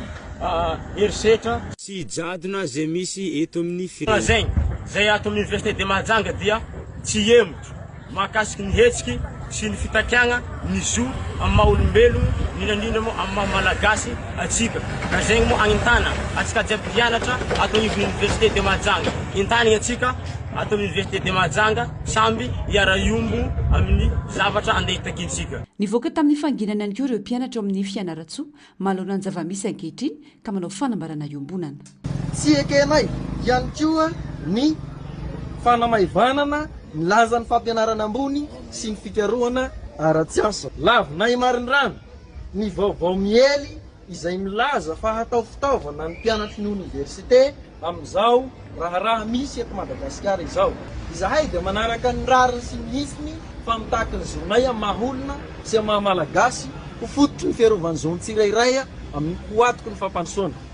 herisetra. Sy jadona izay misy eto amin'ny firenena. Lazaigny, izay ato amin'ny Université de Mahajanga dia tsy hihemotra mahakasiky ny hetsiky sy ny fitakiagna ny zo amin'ny maha olombelogno, indrindra indrindra moa amin'ny maha Malagasy antsika. Ka zegny moa agnintana antsika jiaby mpianatra ato agnivon'ny Université de Mahajanga. Entanigny antsika ato amin'ny Université de Mahajanga samby hiara-hiombo amin'ny zavatra andeha hitakiantsika. Nivoaka tamin'ny fahanginana ihany koa ireo mpianatra ao amin'ny Fianarantsoa manoloana ny zava-misy ankehitriny ka manao fanambarana iombonana. Tsy ekenay ihany koa ny fanamaivanana ny lazan'ny fampianarana ambony sy ny fikarohana ara-tsiansa. Lavinay marindrano ny vaovao miely izay milaza fa hatao fitaovana ny mpianatry ny oniversite amin'izao raharaha misy eto Madagasikara izao. Izahay dia manaraka ny rariny sy ny hitsiny fa mitaky ny zonay amin'ny maha olona sy amin'ny maha Malagasy ho fototry ny fiarovan'ny zon'ny tsirairay amin'ny ho atoky ny fampandrosoana.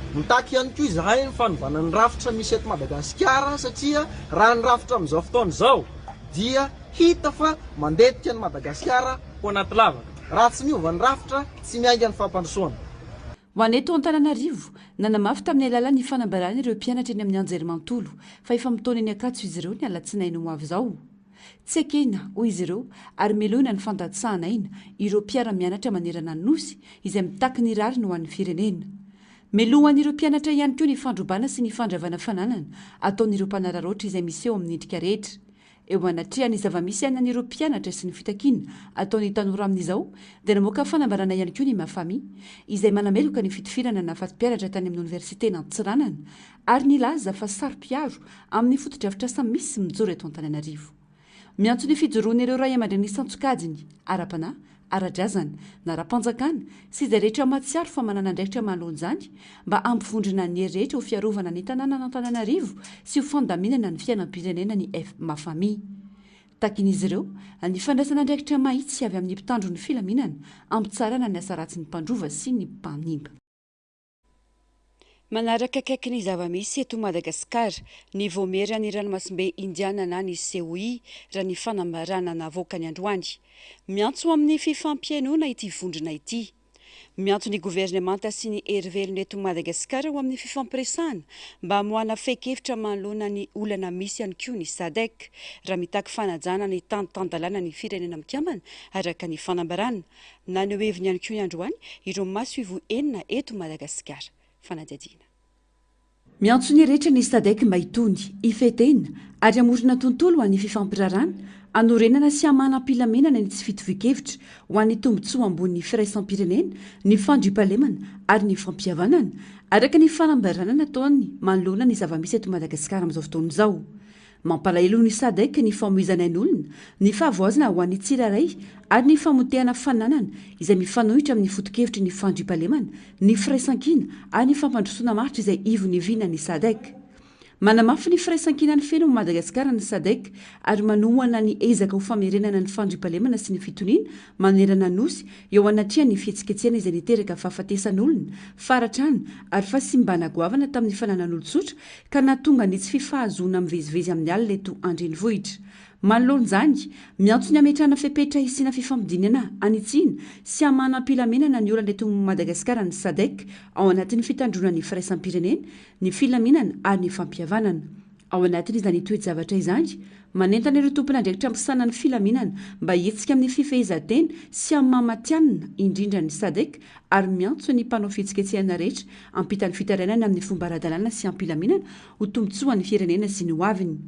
Mitaky ihany koa izahay ny fanovana ny rafitra misy eto Madagasikara satria raha ny rafitra amin'izao fotoana izao dia hita fa mandetika an'i Madagasikara ho anaty lavaka. Raha tsy miova ny rafitra, tsy miainga ny fampandrosoana. Ho an'ny eto Antananarivo, nanamafy tamin'ny alalan'ny fanambarany ireo mpianatra eny amin'ny anjerimanontolo fa efa mitaona eny Ankatso izy ireo ny alatsinainy ho avy izao. Tsy ekena, hoy izy ireo, ary melohina ny fandatsahana aina ireo mpiara-mianatra manerana ny Nosy izay mitaky ny rariny ho an'ny firenena. Melohan'ireo mpianatra ihany koa ny fandrobana sy ny fandravana fananana ataon'ireo mpanararaotra izay miseho amin'ny endrika rehetra. Eo anatrehan'ny zava-misy iainan'ireo mpianatra sy ny fitakiana ataon'ny tanora amin'izao dia namoaka fanambarana ihany koa ny Mafami, izay manameloka ny fitifirana nahafaty mpianatra tany amin'ny oniversiten'Antsiranana ary nilaza fa saro-piaro amin'ny fotodrafitrasa misy mijoro eto Antananarivo. Miantso ny fijoroan'ireo ray aman-dreny isan-tsokajiny, ara-panahy, ara-drazana, na ara-panjakana, sy izay rehetra mahatsiaro fa manana andraikitra manoloana izany, mba hampivondrona ny hery rehetra ho fiarovana ny tanànan'Antananarivo sy ho fandaminana ny fiainam-pirenena ny Fmafami. Takin'izy ireo ny fandraisana andraikitra mahitsy avy amin'ny mpitandro ny filaminana hampitsarana ny asa ratsin'ny mpandrova sy ny mpanimba. Manaraka akaiky ny zava-misy eto Madagasikara ny Vaomieran'ny Ranomasimbe Indiana na ny COI, raha ny fanambarana navoakany androany. Miantso amin'ny fifampihainoana ity vondrona ity. Miantso ny governemanta sy ny hery velona eto Madagasikara ho amin'ny fifampiresahana mba hamoahana fehin-kevitra manoloana ny olana misy ihany koa ny Sadec, raha mitaky fanajana ny tany tan-dalàna ny Firenena Mikambana, araka ny fanambarana. Naneho heviny ihany koa ny androany ireo masoivoho enina eto Madagasikara. Fanadihadiana. Miantso ny rehetra ny Sadec mba hitony, hifehy tena ary hamorona tontolo ho an'ny fifampiraharahana, hanorenana sy hamahana am-pilaminana ny tsy fitovian-kevitra ho an'ny tombontsoa ambonin'ny firaisam-pirenena, ny fandriampahalemana ary ny fampihavanana, araka ny fanambarana nataony manoloana ny zava-misy eto Madagasikara amin'izao fotoana izao. Mampalahelo ny Sadec ny famoizana ain'olona, ny fahavoazana ho an'ny tsirairay ary ny famotehana fananana izay mifanohitra amin'ny foto-kevitry ny fandriampahalemana, ny firaisankina ary ny fampandrosoana maharitra izay ivon'ny vinan'ny Sadec. Manamafy ny firaisankinany feno amin'i Madagasikara ny Sadec ary manohana ny ezaka ho famerenana ny fandriampahalemana sy ny fitoniana manerana ny Nosy eo anatrehan'ny fihetsiketsehana izay niteraka fahafatesan'olona, faharatrana ary fahasimbana goavana tamin'ny fananan'olon-tsotra ka nahatonga ny tsy fifahazoana mivezivezy amin'ny alina eto an-drenivohitra. Manoloana izany, miantso ny hametrahana fepetra hisiana fifampidinihana hanitsiana sy hamahana am-pilaminana ny olana eto Madagasikara ny Sadec ao anatin'ny fitandroana ny firaisam-pirenena, ny filaminana ary ny fampihavanana. Ao anatin'izany toe-javatra izany, manentana ireo tompon'andraikitra misahana ny filaminana mba hihetsika amin'ny fifehezan-tena sy amin'ny maha matihanina indrindra ny Sadec ary miantso ny mpanao fihetsiketsehana rehetra hampita ny fitarainany amin'ny fomba ara-dalàna sy am-pilaminana ho tombontsoan'ny firenena sy ny hoaviny.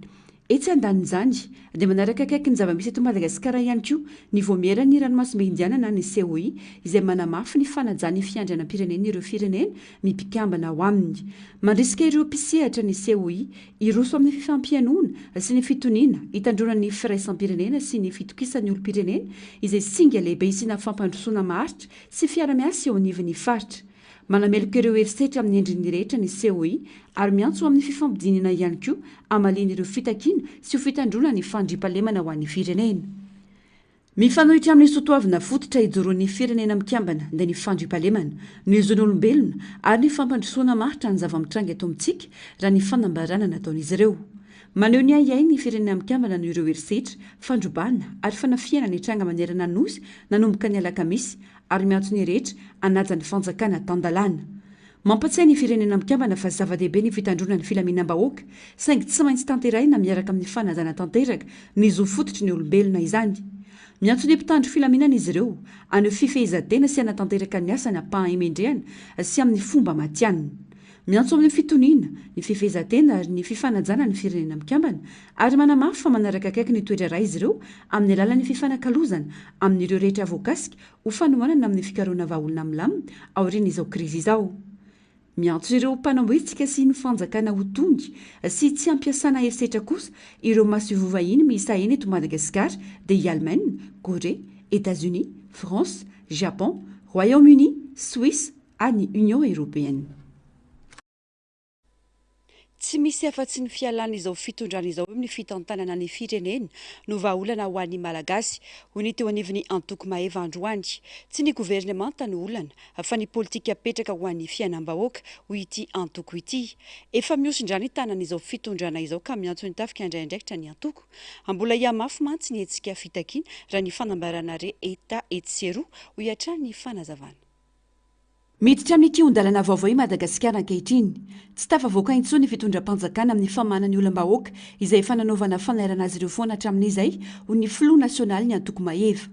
Etsy andanin'izany, dia manaraka akaiky ny zava-misy eto Madagasikara ihany koa ny Vaomieran'ny Ranomasimbe Indiana na ny COI, izay manamafy ny fanajan'ny fiandrianam-pirenen'ireo firenena mpikambana ao aminy. Mandrisika ireo mpisehatra ny COI hiroso amin'ny fifampihainoana sy ny fitoniana hitandroana ny firaisam-pirenena sy ny fitokisan'ny olom-pirenena izay singa lehibe hisiana fampandrosoana maharitra sy fiara-miasa eo anivon'ny faritra. Manameloka ireo herisetra amin'ny endriny rehetra ny COI ary miantso ho amin'ny fifampidinihana ihany koa hamaliana ireo fitakiana sy ho fitandroana ny fandriampahalemana ho an'ny firenena. Mifanohitra amin'ny soatoavina fototra ijoroan'ny Firenena Mikambana dia ny fandriampahalemana, ny zon'olombelona ary ny fampandrosoana maharitra ny zava-mitranga eto amintsika raha ny fanambarana nataon'izy ireo. Maneho ny ahiahiny ny Firenena Mikambana noho ireo herisetra, fandrobana ary fanafihana nitranga manerana ny Nosy nanomboka ny alakamisy ary miantso ny rehetra hanaja ny fanjakana tan-dalàna. Mampatsiahy ny Firenena Mikambana fa zava-dehibe ny fitandroana ny filaminam-bahoaka, saingy tsy maintsy tanterahina miaraka amin'ny fanajana tanteraka ny zo fototry ny olombelona izany. Miantso ny mpitandro filaminana izy ireo haneho fifehezan-tena sy hanatanteraka ny asany am-pahemendrehana sy amin'ny fomba matihanina. Miantso amin'ny fitoniana, ny fifehezan-tena ary ny fifanajana ny Firenena Mikambana ary manamafy fa manaraka akaiky ny toe-draharaha izy ireo amin'ny alalan'ny fifanakalozana amin'ireo rehetra voakasika ho fanohanana amin'ny fikarohana vahaolana milamina aorian'izao krizy izao. Miantso ireo mpanao hetsika sy ny fanjakana ho tony sy tsy hampiasana herisetra kosa ireo masoivoho vahiny miisa enina eto Madagasikara dia i Alemaina, Corée, Etats-Unis, France, Japon, Royaume-Uni, Suisse, ary ny Union Européenne. Tsy misy afa-tsy ny fialan'izao fitondrana izao amin'ny fitantanana ny firenena no vahaolana ho an'ny Malagasy, hoy ny teo anivon'ny antoko Maeva androany. Tsy ny governemanta no olana fa ny politika apetraka ho an'ny fiainam-bahoaka, hoy ity antoko ity. Efa mihosin-dra ny tanan'izao fitondrana izao ka miantso ny tafika handray andraikitra ny antoko. Mbola hihamafy mantsy ny hetsika fitakiana raha ny fanambarana re hita etsy sy eroa, hoy hatrany ny fanazavana. Miditra amin'ny kihon-dalana vaovao i Madagasikara ankehitriny. Tsy tafavoaka intsony ny fitondram-panjakana amin'ny famahana ny olam-bahoaka izay efa nanaovana fanairana azy ireo foana hatramin'izay, hoy ny filoha nasionalin'ny antoko Maeva.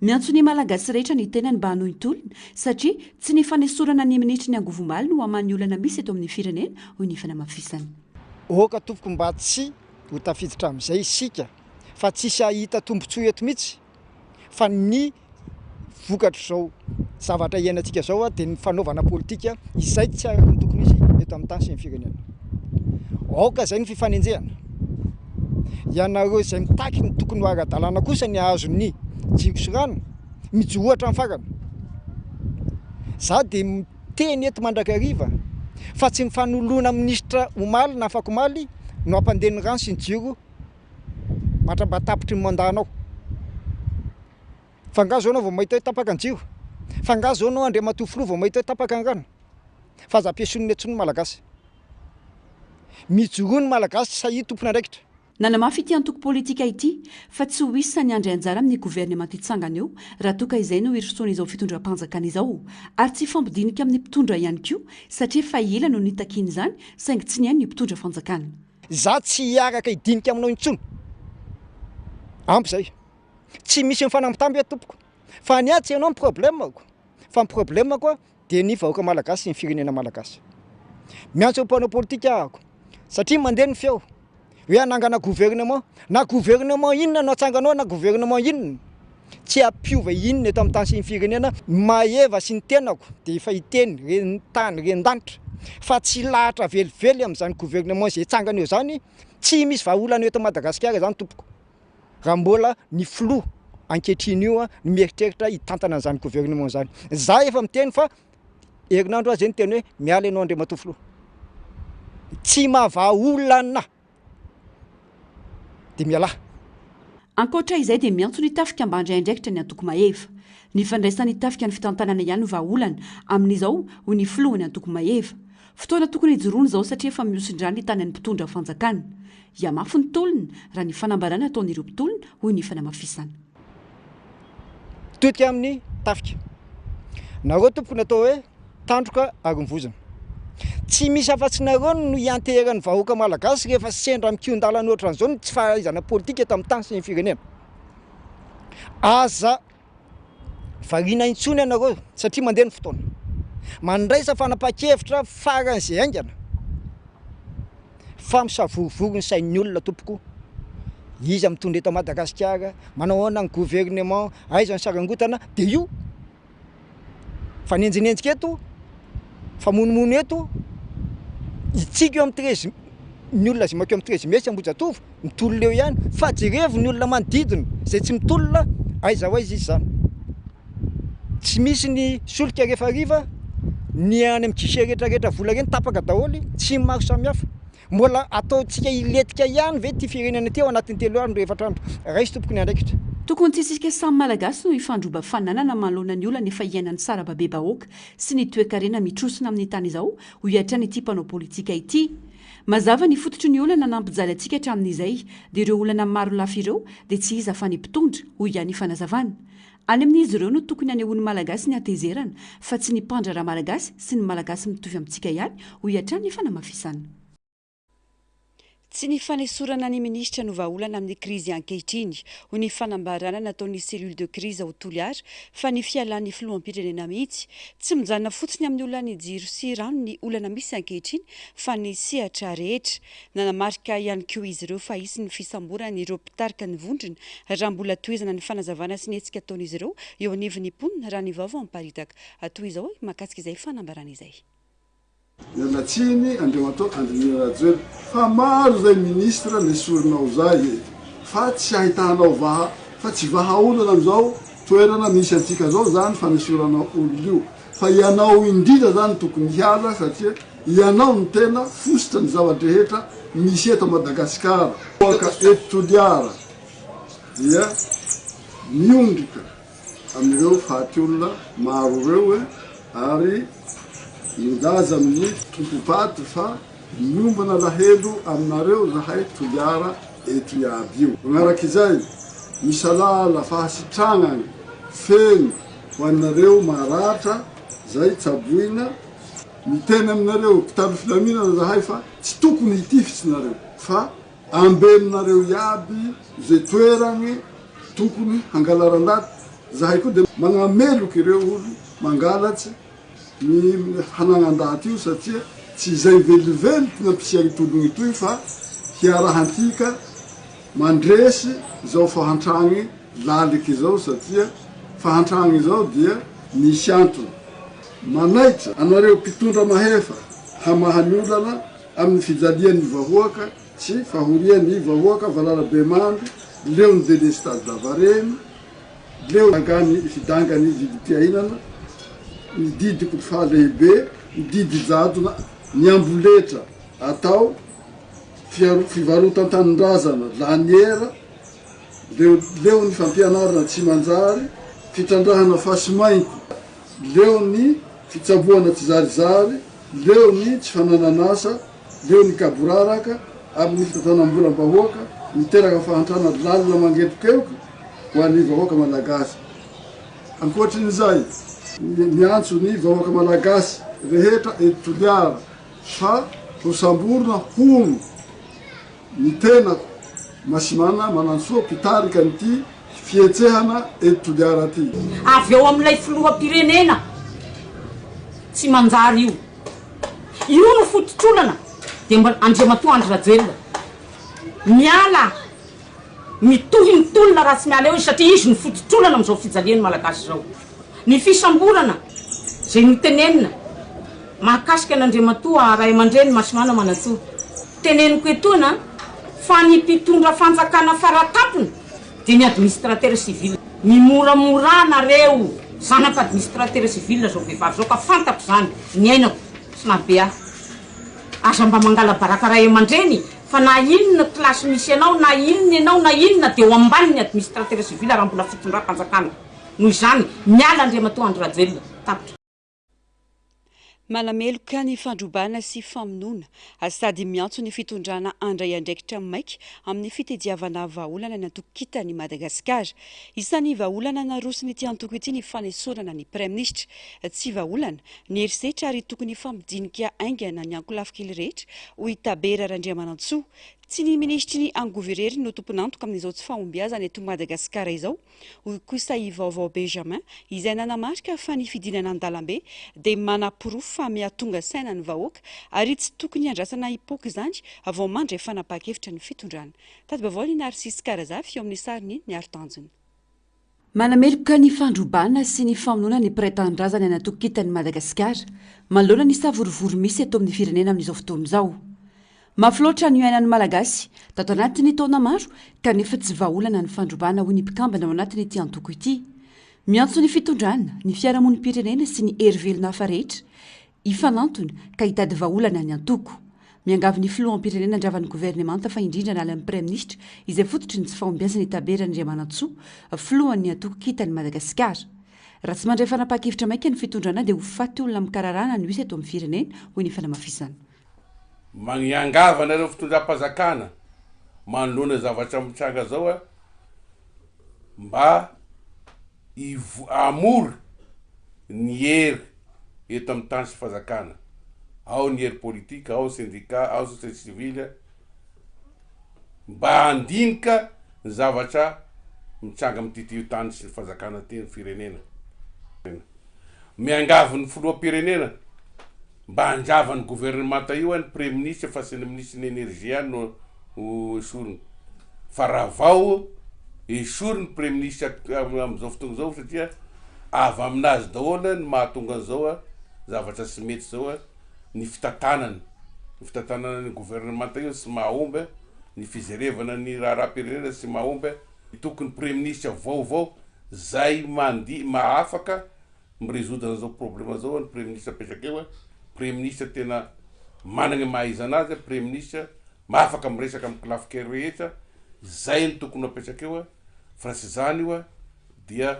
Miantso ny Malagasy rehetra ny tenany mba hanohy ny tolona satria tsy ny fanesorana ny minisitry ny angovo omaly no hamaha ny olana misy eto amin'ny firenena, hoy ny fanamafisany. Aoka tompoko mba tsy ho tafiditra amin'izay isika fa tsisy hahita tombotsoa eto mihitsy fa ny vokatr'izao zavatra iainantsika izao dia ny fanaovana politika izay tsy araka ny tokony hisy eto amin'ny tany sy ny firenena. Aoka izay ny fifanenjehana. Ianareo izay mitaky ny tokony ho ara-dalàna kosa ny hahazo ny jiro sy rano, mijoroa hatramin'ny farany. Za dia miteny eto mandrakariva fa tsy ny fanoloana minisitra omaly na afakomaly no hampandeha ny rano sy ny jiro Mandra-mba tapitry ny mandat-nao. Fa nga zao anao vao mahita hoe tapaka ny jiro? Fa nga zao anao Andriamatoa Filoha vao mahita hoe tapaka ny rano? Fa aza ampiesonina intsony ny Malagasy. Mijoroa ny Malagasy sahia tompon'andraikitra. Nanamafy ity antoko politika ity fa tsy ho isan'ny handray anjara amin'ny governemanta hitsangana eo raha toa ka izay no hirosoan'izao fitondram-panjakana izao ary tsy hifampidinika amin'ny mpitondra ihany koa satria efa ela no nitakiana izany saingy tsy nihaino ny mpitondra fanjakana. Za tsy hiaraka hidinika aminao intsony. Ampy zay. Tsy misy mifanambitamby eto tompoko. Fa ny ahy tsy ianao ny problème-ko. Fa ny problème-ko dia ny vahoaka malagasy sy ny firenena malagasy. Miantso mpanao politika ahako. Satria mandeha ny feo hoe hanangana gouvernement. Na gouvernement inona no atsanganao na gouvernement inona. Tsy hampiova inona eto amin'ny tany sy ny firenena. Maeva sy ny tenako dia efa hiteny ren tany ren danitra fa tsy hilahatra velively amin'izany gouvernement izay hitsangana eo izany. Tsy misy vahaolana eto Madagasikara izany tompoko raha mbola ny filoha ankehitriny io no mieritreritra hitantana an'izany gouvernement izany. Za efa miteny fa herinandro aho izay niteny hoe miala ianao Andriamatoa filoha. Tsy mahavaha olana. dia mialà. Ankoatra izay dia miantso ny tafika mba handray andraikitra ny antoko Maeva. Ny fandraisan'ny tafika ny fitantanana ihany no vahaolana amin'izao, hoy ny filohan'ny antoko Maeva. Fotoana tokony hijoroana izao satria efa mihosin-drà ny tanan'ny mpitondra fanjakana. Hihamafy ny tolona, raha ny fanambarana ataon'ireo mpitolona, hoy ny fanamafisana. Todika amin'ny tafika. Nareo tompoko ny atao hoe tandroka ary ny vozona. Tsy misy afa-tsy nareo no ianteheran'ny vahoaka malagasy rehefa sendra mikion-dalana ohatran'izao ny tsy fahaizana politika eto amin'ny tany sy ny firenena. Aza variana intsony ianareo satria mandeha ny fotoana. Mandraisa fanapahan-kevitra faran'izay haingana fa misavorovoro ny sain'ny olona tompoko. Iza mitondra eto Madagasikara, manao ahoana ny gouvernement, aiza ny sarangotana, dia io fa nenjinenjika eto, famonomono eto, itsika eo amin'ny 13 ny olona izay mankeo amin'ny 13 mai sy Ambohijatovo mitolona eo ihany fa jerevo ny olona manodidina izay tsy mitolona aiza ho aiza izy izany. Tsy misy ny solika rehefa hariva, ny any amin'ny guichet rehetra rehetra vola ireny tapaka daholo, tsy maro samihafa. Mbola ataontsika hilentika ihany ve ity firenena ity ao anatin'ny telo andro, efatra andro? Raiso tompoko ny andraikitra. Tokony tsy isika samy Malagasy no hifandroba fananana manoloana ny olana efa iainan'ny sarababe-bahoaka sy ny toekarena mitrosona amin'ny tany izao, hoy hatrany ity mpanao politika ity. Mazava ny fototry ny olana nampijaly antsika hatramin'izay, dia ireo olana maro lafy ireo dia tsy iza fa ny mpitondra, hoy ihany ny fanazavana. Any amin'izy ireo no tokony hanehoan'ny Malagasy ny hatezerana fa tsy ny mpandraharaha Malagasy sy ny Malagasy mitovy amintsika ihany, hoy hatrany ny fanamafisana. Tsy ny fanesorana ny minisitra no vahaolana amin'ny krizy ankehitriny, hoy ny fanambarana nataon'ny cellule de crise ao Toliara, fa ny fialan'ny filoham-pirenena mihitsy. Tsy mijanona fotsiny amin'ny olan'ny jiro sy rano ny olana misy ankehitriny fa ny sehatra rehetra. Nanamarika ihany koa izy ireo fa hisy ny fisamborana ireo mpitarika ny vondrona raha mbola tohizana ny fanazavana sy ny hetsika ataon'izy ireo eo anivon'ny mponina raha ny vaovao miparitaka toy izao mahakasika izay fanambarana izay. Miala tsiny Andriamatoa Andry Nirina Rajoelina fa maro zay ministre nesorinao zay e! Fa tsy ahitanao vaha fa tsy vahaolana amizao toerana misy antsika zao zany fanesoranao olona io fa ianao indrindra zany tokony hiala satria ianao no tena fositra ny zava-drehetra misy eto Madagasikara. Vahoaka eto Toliara dia miondrika amin'ireo faty olona maro ireo ary milaza amin'ny tompom-paty fa miombona alahelo aminareo zahay Toliara eto iaby io. Magnaraka izay, misalala fahasitragnana feno ho anareo maratra zay tsaboina, miteny aminareo mpitandro filaminana zahay fa tsy tokony hitifitsy nareo fa Ambenonareo iaby ze toeragny tokony hangalaran-daty, zahay koa de magnameloky ireo olo mangalatsy ny hanagnan-daty io satria tsy izay velively ty nampisiagny tologny toy fa hiarahantika mandresy zao fahantragny laliky zao satria fahantragny zao dia misy antony manaitra anareo mpitondra mahefa hamaha ny olana amin'ny fijalian'ny vahoaka sy fahorian'ny vahoaka valalabemandry, leo ny delestazy lavareny, leo ny fidangan'ny vidim-piainana, ny didiko fahalehibe, ny didy jadona, ny amboletra atao fivarotan-tanindrazana laniera, leo leo ny fampianarana tsy manjary, fitrandrahana fasimainty, leo ny fitsaboana tsizarizary, Leo ny tsy fananan'asa, leo ny gaboraraka amin'ny fitantanam-bolam-bahoaka miteraka fahantrana lalina mangelokeloka ho an'ny vahoaka Malagasy. Ankoatrin'izay, miantso ny vahoaka Malagasy rehetra eto Toliara fa hosamborina hono Ny tenako, Masimana Manantsoa, mpitarika an'ity fihetsehana eto Toliara ity. Avy eo amin'ilay filoham-pirenena tsy manjary io. Io no fototr'olana dia mbola Andriamatoa Andry Rajoelina miala, mitohy ny tolona raha tsy miala eo izy satria izy no fototr'olana amin'izao fijalian'ny Malagasy izao. Ny fisamborana izay notenenina mahakasika an'Andriamatoa Raiamandreny Masimana Manantsoa. Teneniko etoana fa ny mpitondra fanjakana faratampony dia ny administrateur civil. Mimoramorà nareo zanaka administrateur civil zao vehivavy zao ka fantako zany, niainako sy nahabe ahy. Aza mba mangala baraka ray aman-dreny fa na inona classe misy anao na inona ianao na inona dia eo ambanin'ny administrateur civil raha mbola fitondram-panjakana. Noho izany, miala Andriamatoa Andry Rajoelina. Tapitra. Manameloka ny fandrobana sy famonoana sady miantso ny fitondrana handray andraikitra maika amin'ny fitediavana vahaolana ny antoko Kintan'i Madagasikara. Isan'ny vahaolana naroson'ity antoko ity ny fanesorana ny praiminisitra. Tsy vahaolana ny herisetra ary tokony hifampidinika haingana ny ankolafy kely rehetra, hoy i Tabera Randriamanantsoa. Tsy ny minisitry ny angovo irery no tompon'antoka amin'izao tsy fahombiazana eto Madagasikara izao hoy kosa i Vaovao Benjamin, izay nanamarika fa ny fidinana an-dalambe dia manaporofo fa mihatonga saina ny vahoaka ary tsy tokony hiandrasana hipoaka izany vao mandray fanapahan-kevitra ny fitondrana. Tati-baovao ny Narcisse Karazafy eo amin'ny sarin'i Niaro Tanjona. Manameloka ny fandrobana sy ny famonoana ny mpiray tanindrazana ny antoko Kintan'i Madagasikara manoloana ny savorovoro misy eto amin'ny firenena amin'izao fotoana izao. Mafy loatra ny iainan'ny Malagasy tato anatin'ny taona maro kanefa tsy vahaolana ny fandrobana hoy ny mpikambana ao anatin'ity antoko ity. Miantso ny fitondrana, ny fiarahamonim-pirenena sy ny hery velona hafa rehetra hifanantona ka hitady vahaolana ny antoko. Miangavy ny filoham-pirenena handrava ny governemanta fa indrindra hanala ny praiminisitra izay fototry ny tsy fahombiazana i Tabera Andriamanantsoa, filohan'ny antoko Kintan'i Madagasikara. Raha tsy mandray fanapahan-kevitra maika ny fitondrana dia ho faty olona mikararahana no hisy eto amin'ny firenena hoy ny fanamafisana. Miangavy anareo fitondram-panjakana manoloana zavatra mitranga zao a, mba hivo- hamory ny hery eto amin'ny tany sy fanjakana, ao ny hery politika, ao ny sendika, ao ny société civile, mba handinika ny zavatra mitranga amin'ity tany sy ny fanjakana ity, ny firenena. Miangavy ny filoham-pirenena mba handrava ny governemanta io ny praiministra fa tsy ny minisitry ny energie ihany no ho esorina fa ravao esory ny praiministra amin'izao fotoana izao satria avy aminazy daholo ny mahatonga an'izao zavatra tsy mety izao ny fitantanana ny fitantanana ny governemanta io tsy mahomby ny fijerevana ny raharaham-pirenena tsy mahomby tokony praiministra vaovao zay mandi mahafaka Mi-resoudre an'izao problème zao ny premier ministre apetraka eo, premier ministre tena managna ny maha izy anazy, premier ministre mahafaka miresaka amin'ny kilafikery rehetra, zay no tokony ho apetraka eo fa raha tsy zany io dia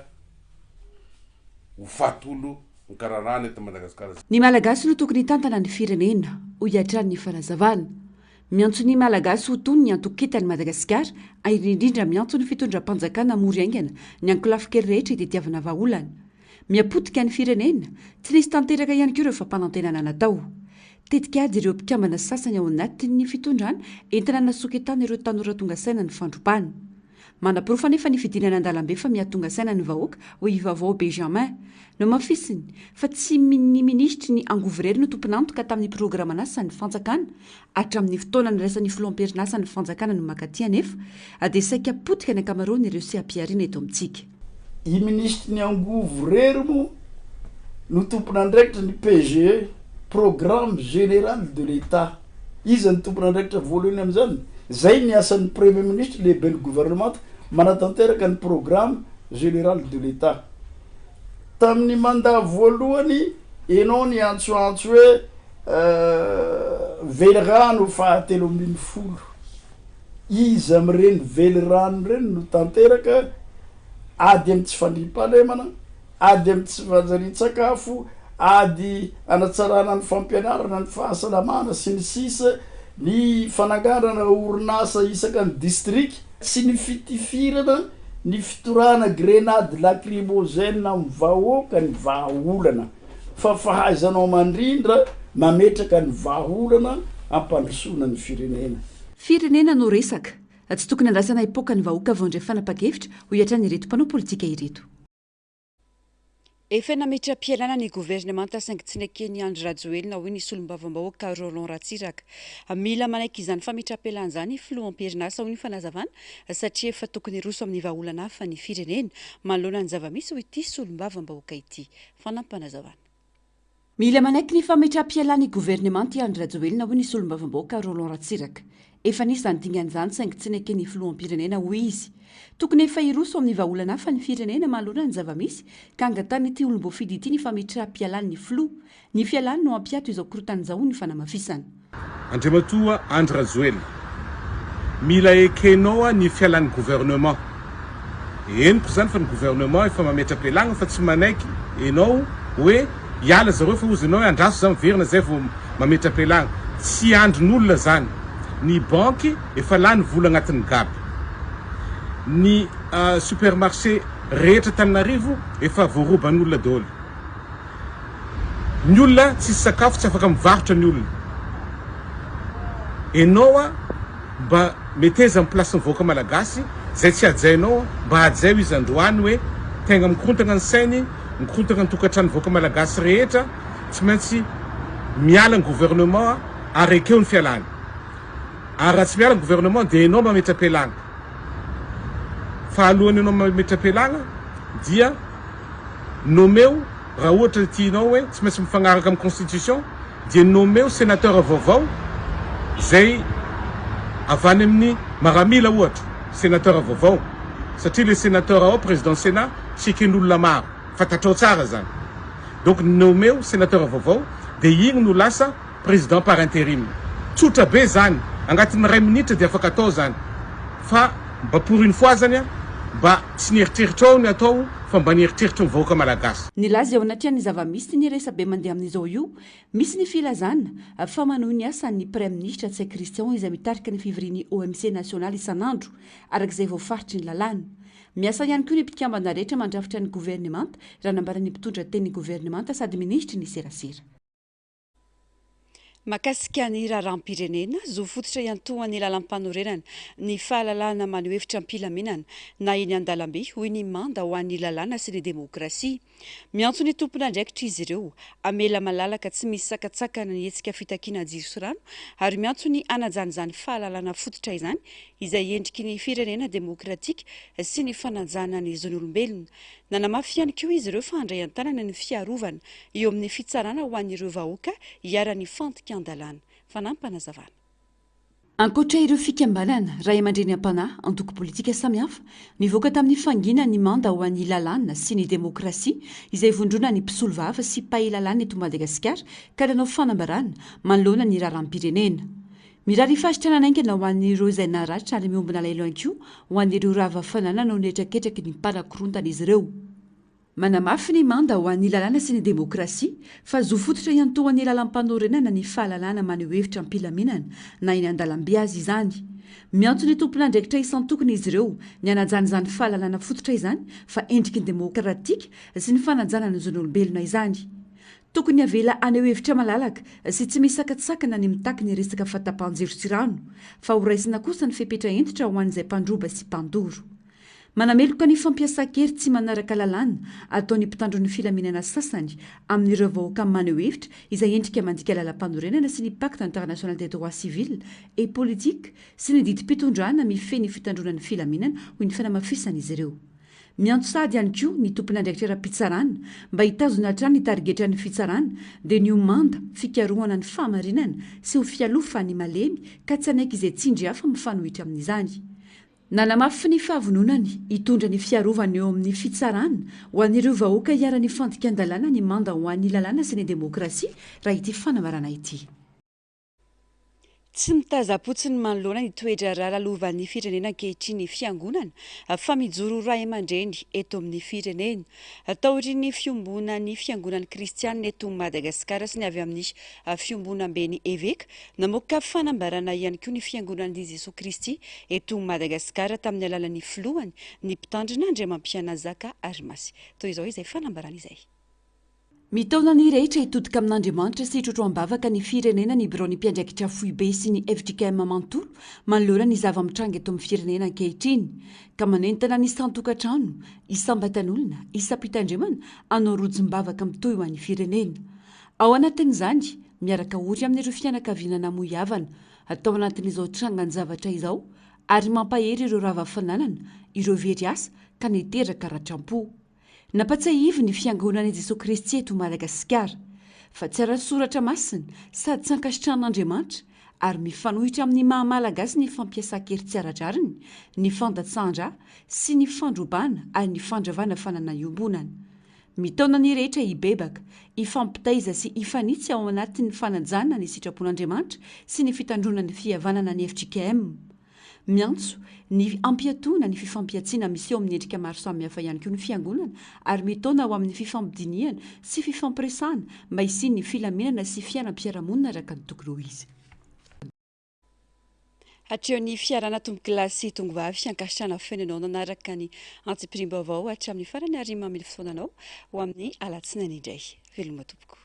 ho faty olo ny kararahana eto Madagascar. Ny Malagasy no tokony hitantana ny firenena, hoy hatrany ny fanazavana. Miantso ny Malagasy ho tony ny antoko Kintan'i Madagasikara ary indrindra miantso ny fitondram-panjakana hamory haingana ny ankolafin-kery rehetra hitadiavana vahaolana. Miha-potika ny firenena, tsy nisy tanteraka ihany koa ireo fampanantenana natao. Tetikady ireo mpikambana sasany ao anatin'ny fitondrana entina hanasoketana ireo tanora tonga saina ny fandrobana. Manaporofo anefa ny fidinana an-dalambe fa miha-tonga saina ny vahoaka, hoy i Vaovao Benjamin. Nohamafisiny fa tsy ny minisitry ny angovo irery no tompon'antoka tamin'ny programan'asan'ny fanjakana. Hatramin'ny fotoana nandraisan'ny filoham-perinasa ny fanjakana no mankaty anefa dia saika potika ny ankamaroan'ireo seha-pihariana eto amintsika. I minisitry ny angovo irery moa no tompon'andraikitry ny PGE, Programme Général de l'Etat. Iza no tompon'andraikitra voalohany amin'izany? Izay ny asan'ny Premier Ministre, lehiben'ny governemanta, manatanteraka ny Programme Général de l'Etat. Tamin'ny mandat voalohany, enao niantsoantso hoe velirano fahatelo 13. Iza amin'ireny velirano ireny no tanteraka? Ady amin'ny tsy fandriampahalemana, ady amin'ny tsy fanjarian-tsakafo, ady hanatsarana ny fampianarana, ny fahasalamana, sy ny sisa Ny fananganana orinasa isaka ny distrika, tsy ny fitifirana, ny fitorahana grenady lacrymogène amin'ny vahoaka ny vahaolana fa fahaizanao mandrindra mametraka ny vahaolana hampandrosoana ny firenena. Firenena no resaka. Tsy tokony andrasana hipoka ny vahoaka vao handray fanapahan-kevitra, hoy hatrany ireto mpanao politika ireto. Efa nametra-pialana ny governemanta saingy tsy neken'i Andry Rajoelina, hoy ny solombavambahoaka Roland Ratsiraka. Mila manaiky izany fametraham-pialana izany filoha am-perinasa, hoy ny fanazavana, satria efa tokony hiroso amin'ny vahaolana hafa ny firenena manoloana ny zava-misy, hoy ity solombavambahoaka ity. Fanampinazavana. Mila manaiky ny fametraham-pialan'ny governemanta i Andry Rajoelina, hoy ny solombavambahoaka Roland Ratsiraka. Efa nisy izany dingana izany saingy tsy neken'ny filoham-pirenena, hoy izy. Tokony efa hiroso amin'ny vahaolana hafa ny firenena manoloana ny zava-misy ka angatahan'ity olom-boafidy ity ny fametraham-pialan'ny filoha. Ny fialany no hampiato izao korontana izao, hoy ny fanamafisana. Andriamatoa Andry Rajoelina, mila ekenao ny fialan'ny gouvernement. Henoko izany fa ny gouvernement efa mametra-pialagna fa tsy manaiky enao hoe hiala zareo fa ozy enao hoe andraso za miverina zay vao mametra-pialana. Tsy andrin'olona zany. Ny banky efa lany vola agnatin'ny gab. Ny supermarché rehetra Antananarivo efa voaroban'olona daholo. Ny olona tsisy sakafo tsy afaka mivarotra ny olona. Enao a mba meteza am place ny vahoaka malagasy zay tsy hajainao mba hajaio izy androany hoe tegna mikorontagna ny sainy mikorontagna ny tokantrano vahoaka malagasy rehetra tsy maintsy miala ny gouvernement ary ekeo ny fialany ary raha tsy miala ny gouvernement dia enao mametra-pialagna fa alohan'ny enao mametra-pialagna dia nomeo raha ohatra tianao hoe tsy maintsy mifagnaraka amin'ny constitution dia nomeo senateur vaovao zay avy any amin'ny maramila ohatra senateur vaovao satria le senateur ao président sénat tsy eken'olona maro fantatrao tsara zany donc nomeo senateur vaovao dia igny no lasa président par interim tsotra be zany agnatin'ny iray minitra dia afaka atao zany fa mba pour une fois zany a mba tsy ny eritreritrao ny atao fa mba ny eritreritry ny vahoaka malagasy. Nilaza eo anatrehan'ny zava-misy ny resabe mandeha amin'izao io, misy ny filazana fa manohy ny asany ny Praiminisitra Ntsay Christian izay mitarika ny fivorian'ny OMC nasionaly isan'andro, araka izay voafaritry ny lalàna. Miasa ihany koa ny mpikambana rehetra mandrafitra ny governemanta, raha nambaran'ny mpitondra tenin'ny governemanta sady minisitry ny serasera. Mahakasika ny raharaham-pirenena, zo fototra iantohan'ny lalàmpanorenana ny fahalalahana maneho hevitra am-pilaminana na eny an-dalambe, hoy ny manda ho an'ny lalàna sy ny demokrasia. Miantso ny tompon'andraikitra izy ireo hamela malalaka tsy misy sakantsakana ny hetsika fitakiana jiro sy rano ary miantso ny hanajana izany fahalalana fototra izany izay endriky ny firenena demokratika sy ny fanajana ny zon'olombelona. Nanamafy ihany koa izy ireo fa handray an-tanana ny fiarovana eo amin'ny fitsarana ho an'ireo vahoaka iharan'ny fandikan-dalàna. Fanampinazavana. Ankoatra ireo fikambanana, ray aman-dreny am-panahy, antoko politika samihafa, nivoaka tamin'ny fanginany ny manda ho an'ny lalàna sy ny demokrasia izay vondronan'ny mpisolovava sy mpahay lalàna eto Madagasikara ka nanao fanambarana manoloana ny raharaham-pirenena. Mirary fahasitranana haingana ho an'ireo izay naratra ary miombona alahelo ihany koa ho an'ireo rava fananana noho ny hetraketraky ny mpanakorontana izy ireo. Manamafy ny manda ho an'ny lalàna sy ny demokrasia fa zo fototra iantohan'ny lalàmpanorenana ny fahalalahana maneho hevitra am-pilaminana na eny an-dalambe aza izany. Miantso ny tompon'andraikitra isan-tokony izy ireo ny hanajana izany fahalalana fototra izany fa endriky ny demokratika sy ny fanajana ny zon'olombelona izany. Tokony havela haneho hevitra malalaka sy tsy misy sakantsakana ny mitaky ny resaka fahatapahan-jiro sy rano, fa horaisina kosa ny fepetra hentitra ho an'izay mpandroba sy mpandoro. Manameloka ny fampiasan-kery tsy manaraka lalàna ataon'ny mpitandro ny filaminana sasany amin'ireo vahoaka maneho hevitra izay endrika mandika lalampanorenana sy ny Pacte international des droits civils et politiques sy ny didim-pitondrana mifehy ny fitandroana ny filaminana, hoy ny fanamafisan'izy ireo. Miantso sahady ihany koa ny tompon'andraikitra ara-pitsarana mba hitazona hatrany ny tarigetran'ny fitsarana dia ny ho manda, fikarohana ny fahamarinana sy ho fialofan'ny malemy ka tsy hanaiky izay tsindry hafa mifanohitra amin'izany. Nanamafy ny fahavononany hitondra ny fiarovana eo amin'ny fitsarana ho an'ireo vahoaka iharan'ny fandikan-dalàna ny manda ho an'ny lalàna sy ny demokrasia raha ity fanambarana ity. Tsy mitazam-potsiny manoloana ny toe-draharaha lalovan'ny firenena ankehitriny ny fiangonana fa mijoro ho raiamandreny eto amin'ny firenena. Taorian'ny fiombonan'ny fiangonan'ny kristianina eto Madagasikara sy ny avy amin'ny fiombonamben'ny eveka, namoaka fanambarana ihany koa ny fiangonan'i Jesoa Kristy eto Madagasikara tamin'ny alalan'ny filohany, ny mpitandrina Andriamampianazaka Arimasy. Toy izao izay fanambarana izay. Mitaona ny rehetra hitodika amin'Andriamanitra sy hitrotro am-bavaka ny firenena ny biraon'ny mpiandraikitra foibe sy ny fjkm manontolo manoloana ny zava-mitranga eto amin'ny firenena ankehitriny ka manentana ny isan-tokantrano, isam-batan'olona, isam-pitandremana hanao rojom-bavaka mitohy ho an'ny firenena. Ao anatin'izany, miaraka ory amin'ireo fianakaviana namoy havana tao anatin'izao trangan-javatra izao ary mampahery ireo rava fananana, ireo very asa ka niteraka ratram-po. Nampatsiahivy ny Fiangonan'i Jesoa Kristy eto Madagasikara fa tsy ara-tsoratra masina sady tsy ankasitrahan'Andriamanitra ary mifanohitra amin'ny maha Malagasy ny fampiasan-kery tsy ara-drariny, ny fandatsahan-drà sy ny fandrobana ary ny fandravana fanana iombonana. Mitaona ny rehetra hibebaka, hifampitaiza sy hifanitsy ao anatin'ny fanajana ny sitrapon'Andriamanitra sy ny fitandroana ny fihavanana ny fjkm. Miantso ny hampiatoana ny fifampihantsiana miseho amin'ny endrika maro samihafa ihany koa ny Fiangonana ary mitaona ho amin'ny fifampidinihana sy fifampiresahana mba hisian'ny filaminana sy fiainam-piarahamonina araka ny tokony ho izy. Hatreo ny fiarahana tompokolahy sy tongovavy ankasitrahana feno anao nanaraka ny antsipiriam-baovao hatramin'ny farany ary mamely fotoana anao ho amin'ny alatsinainy indray. Veloma tompoko.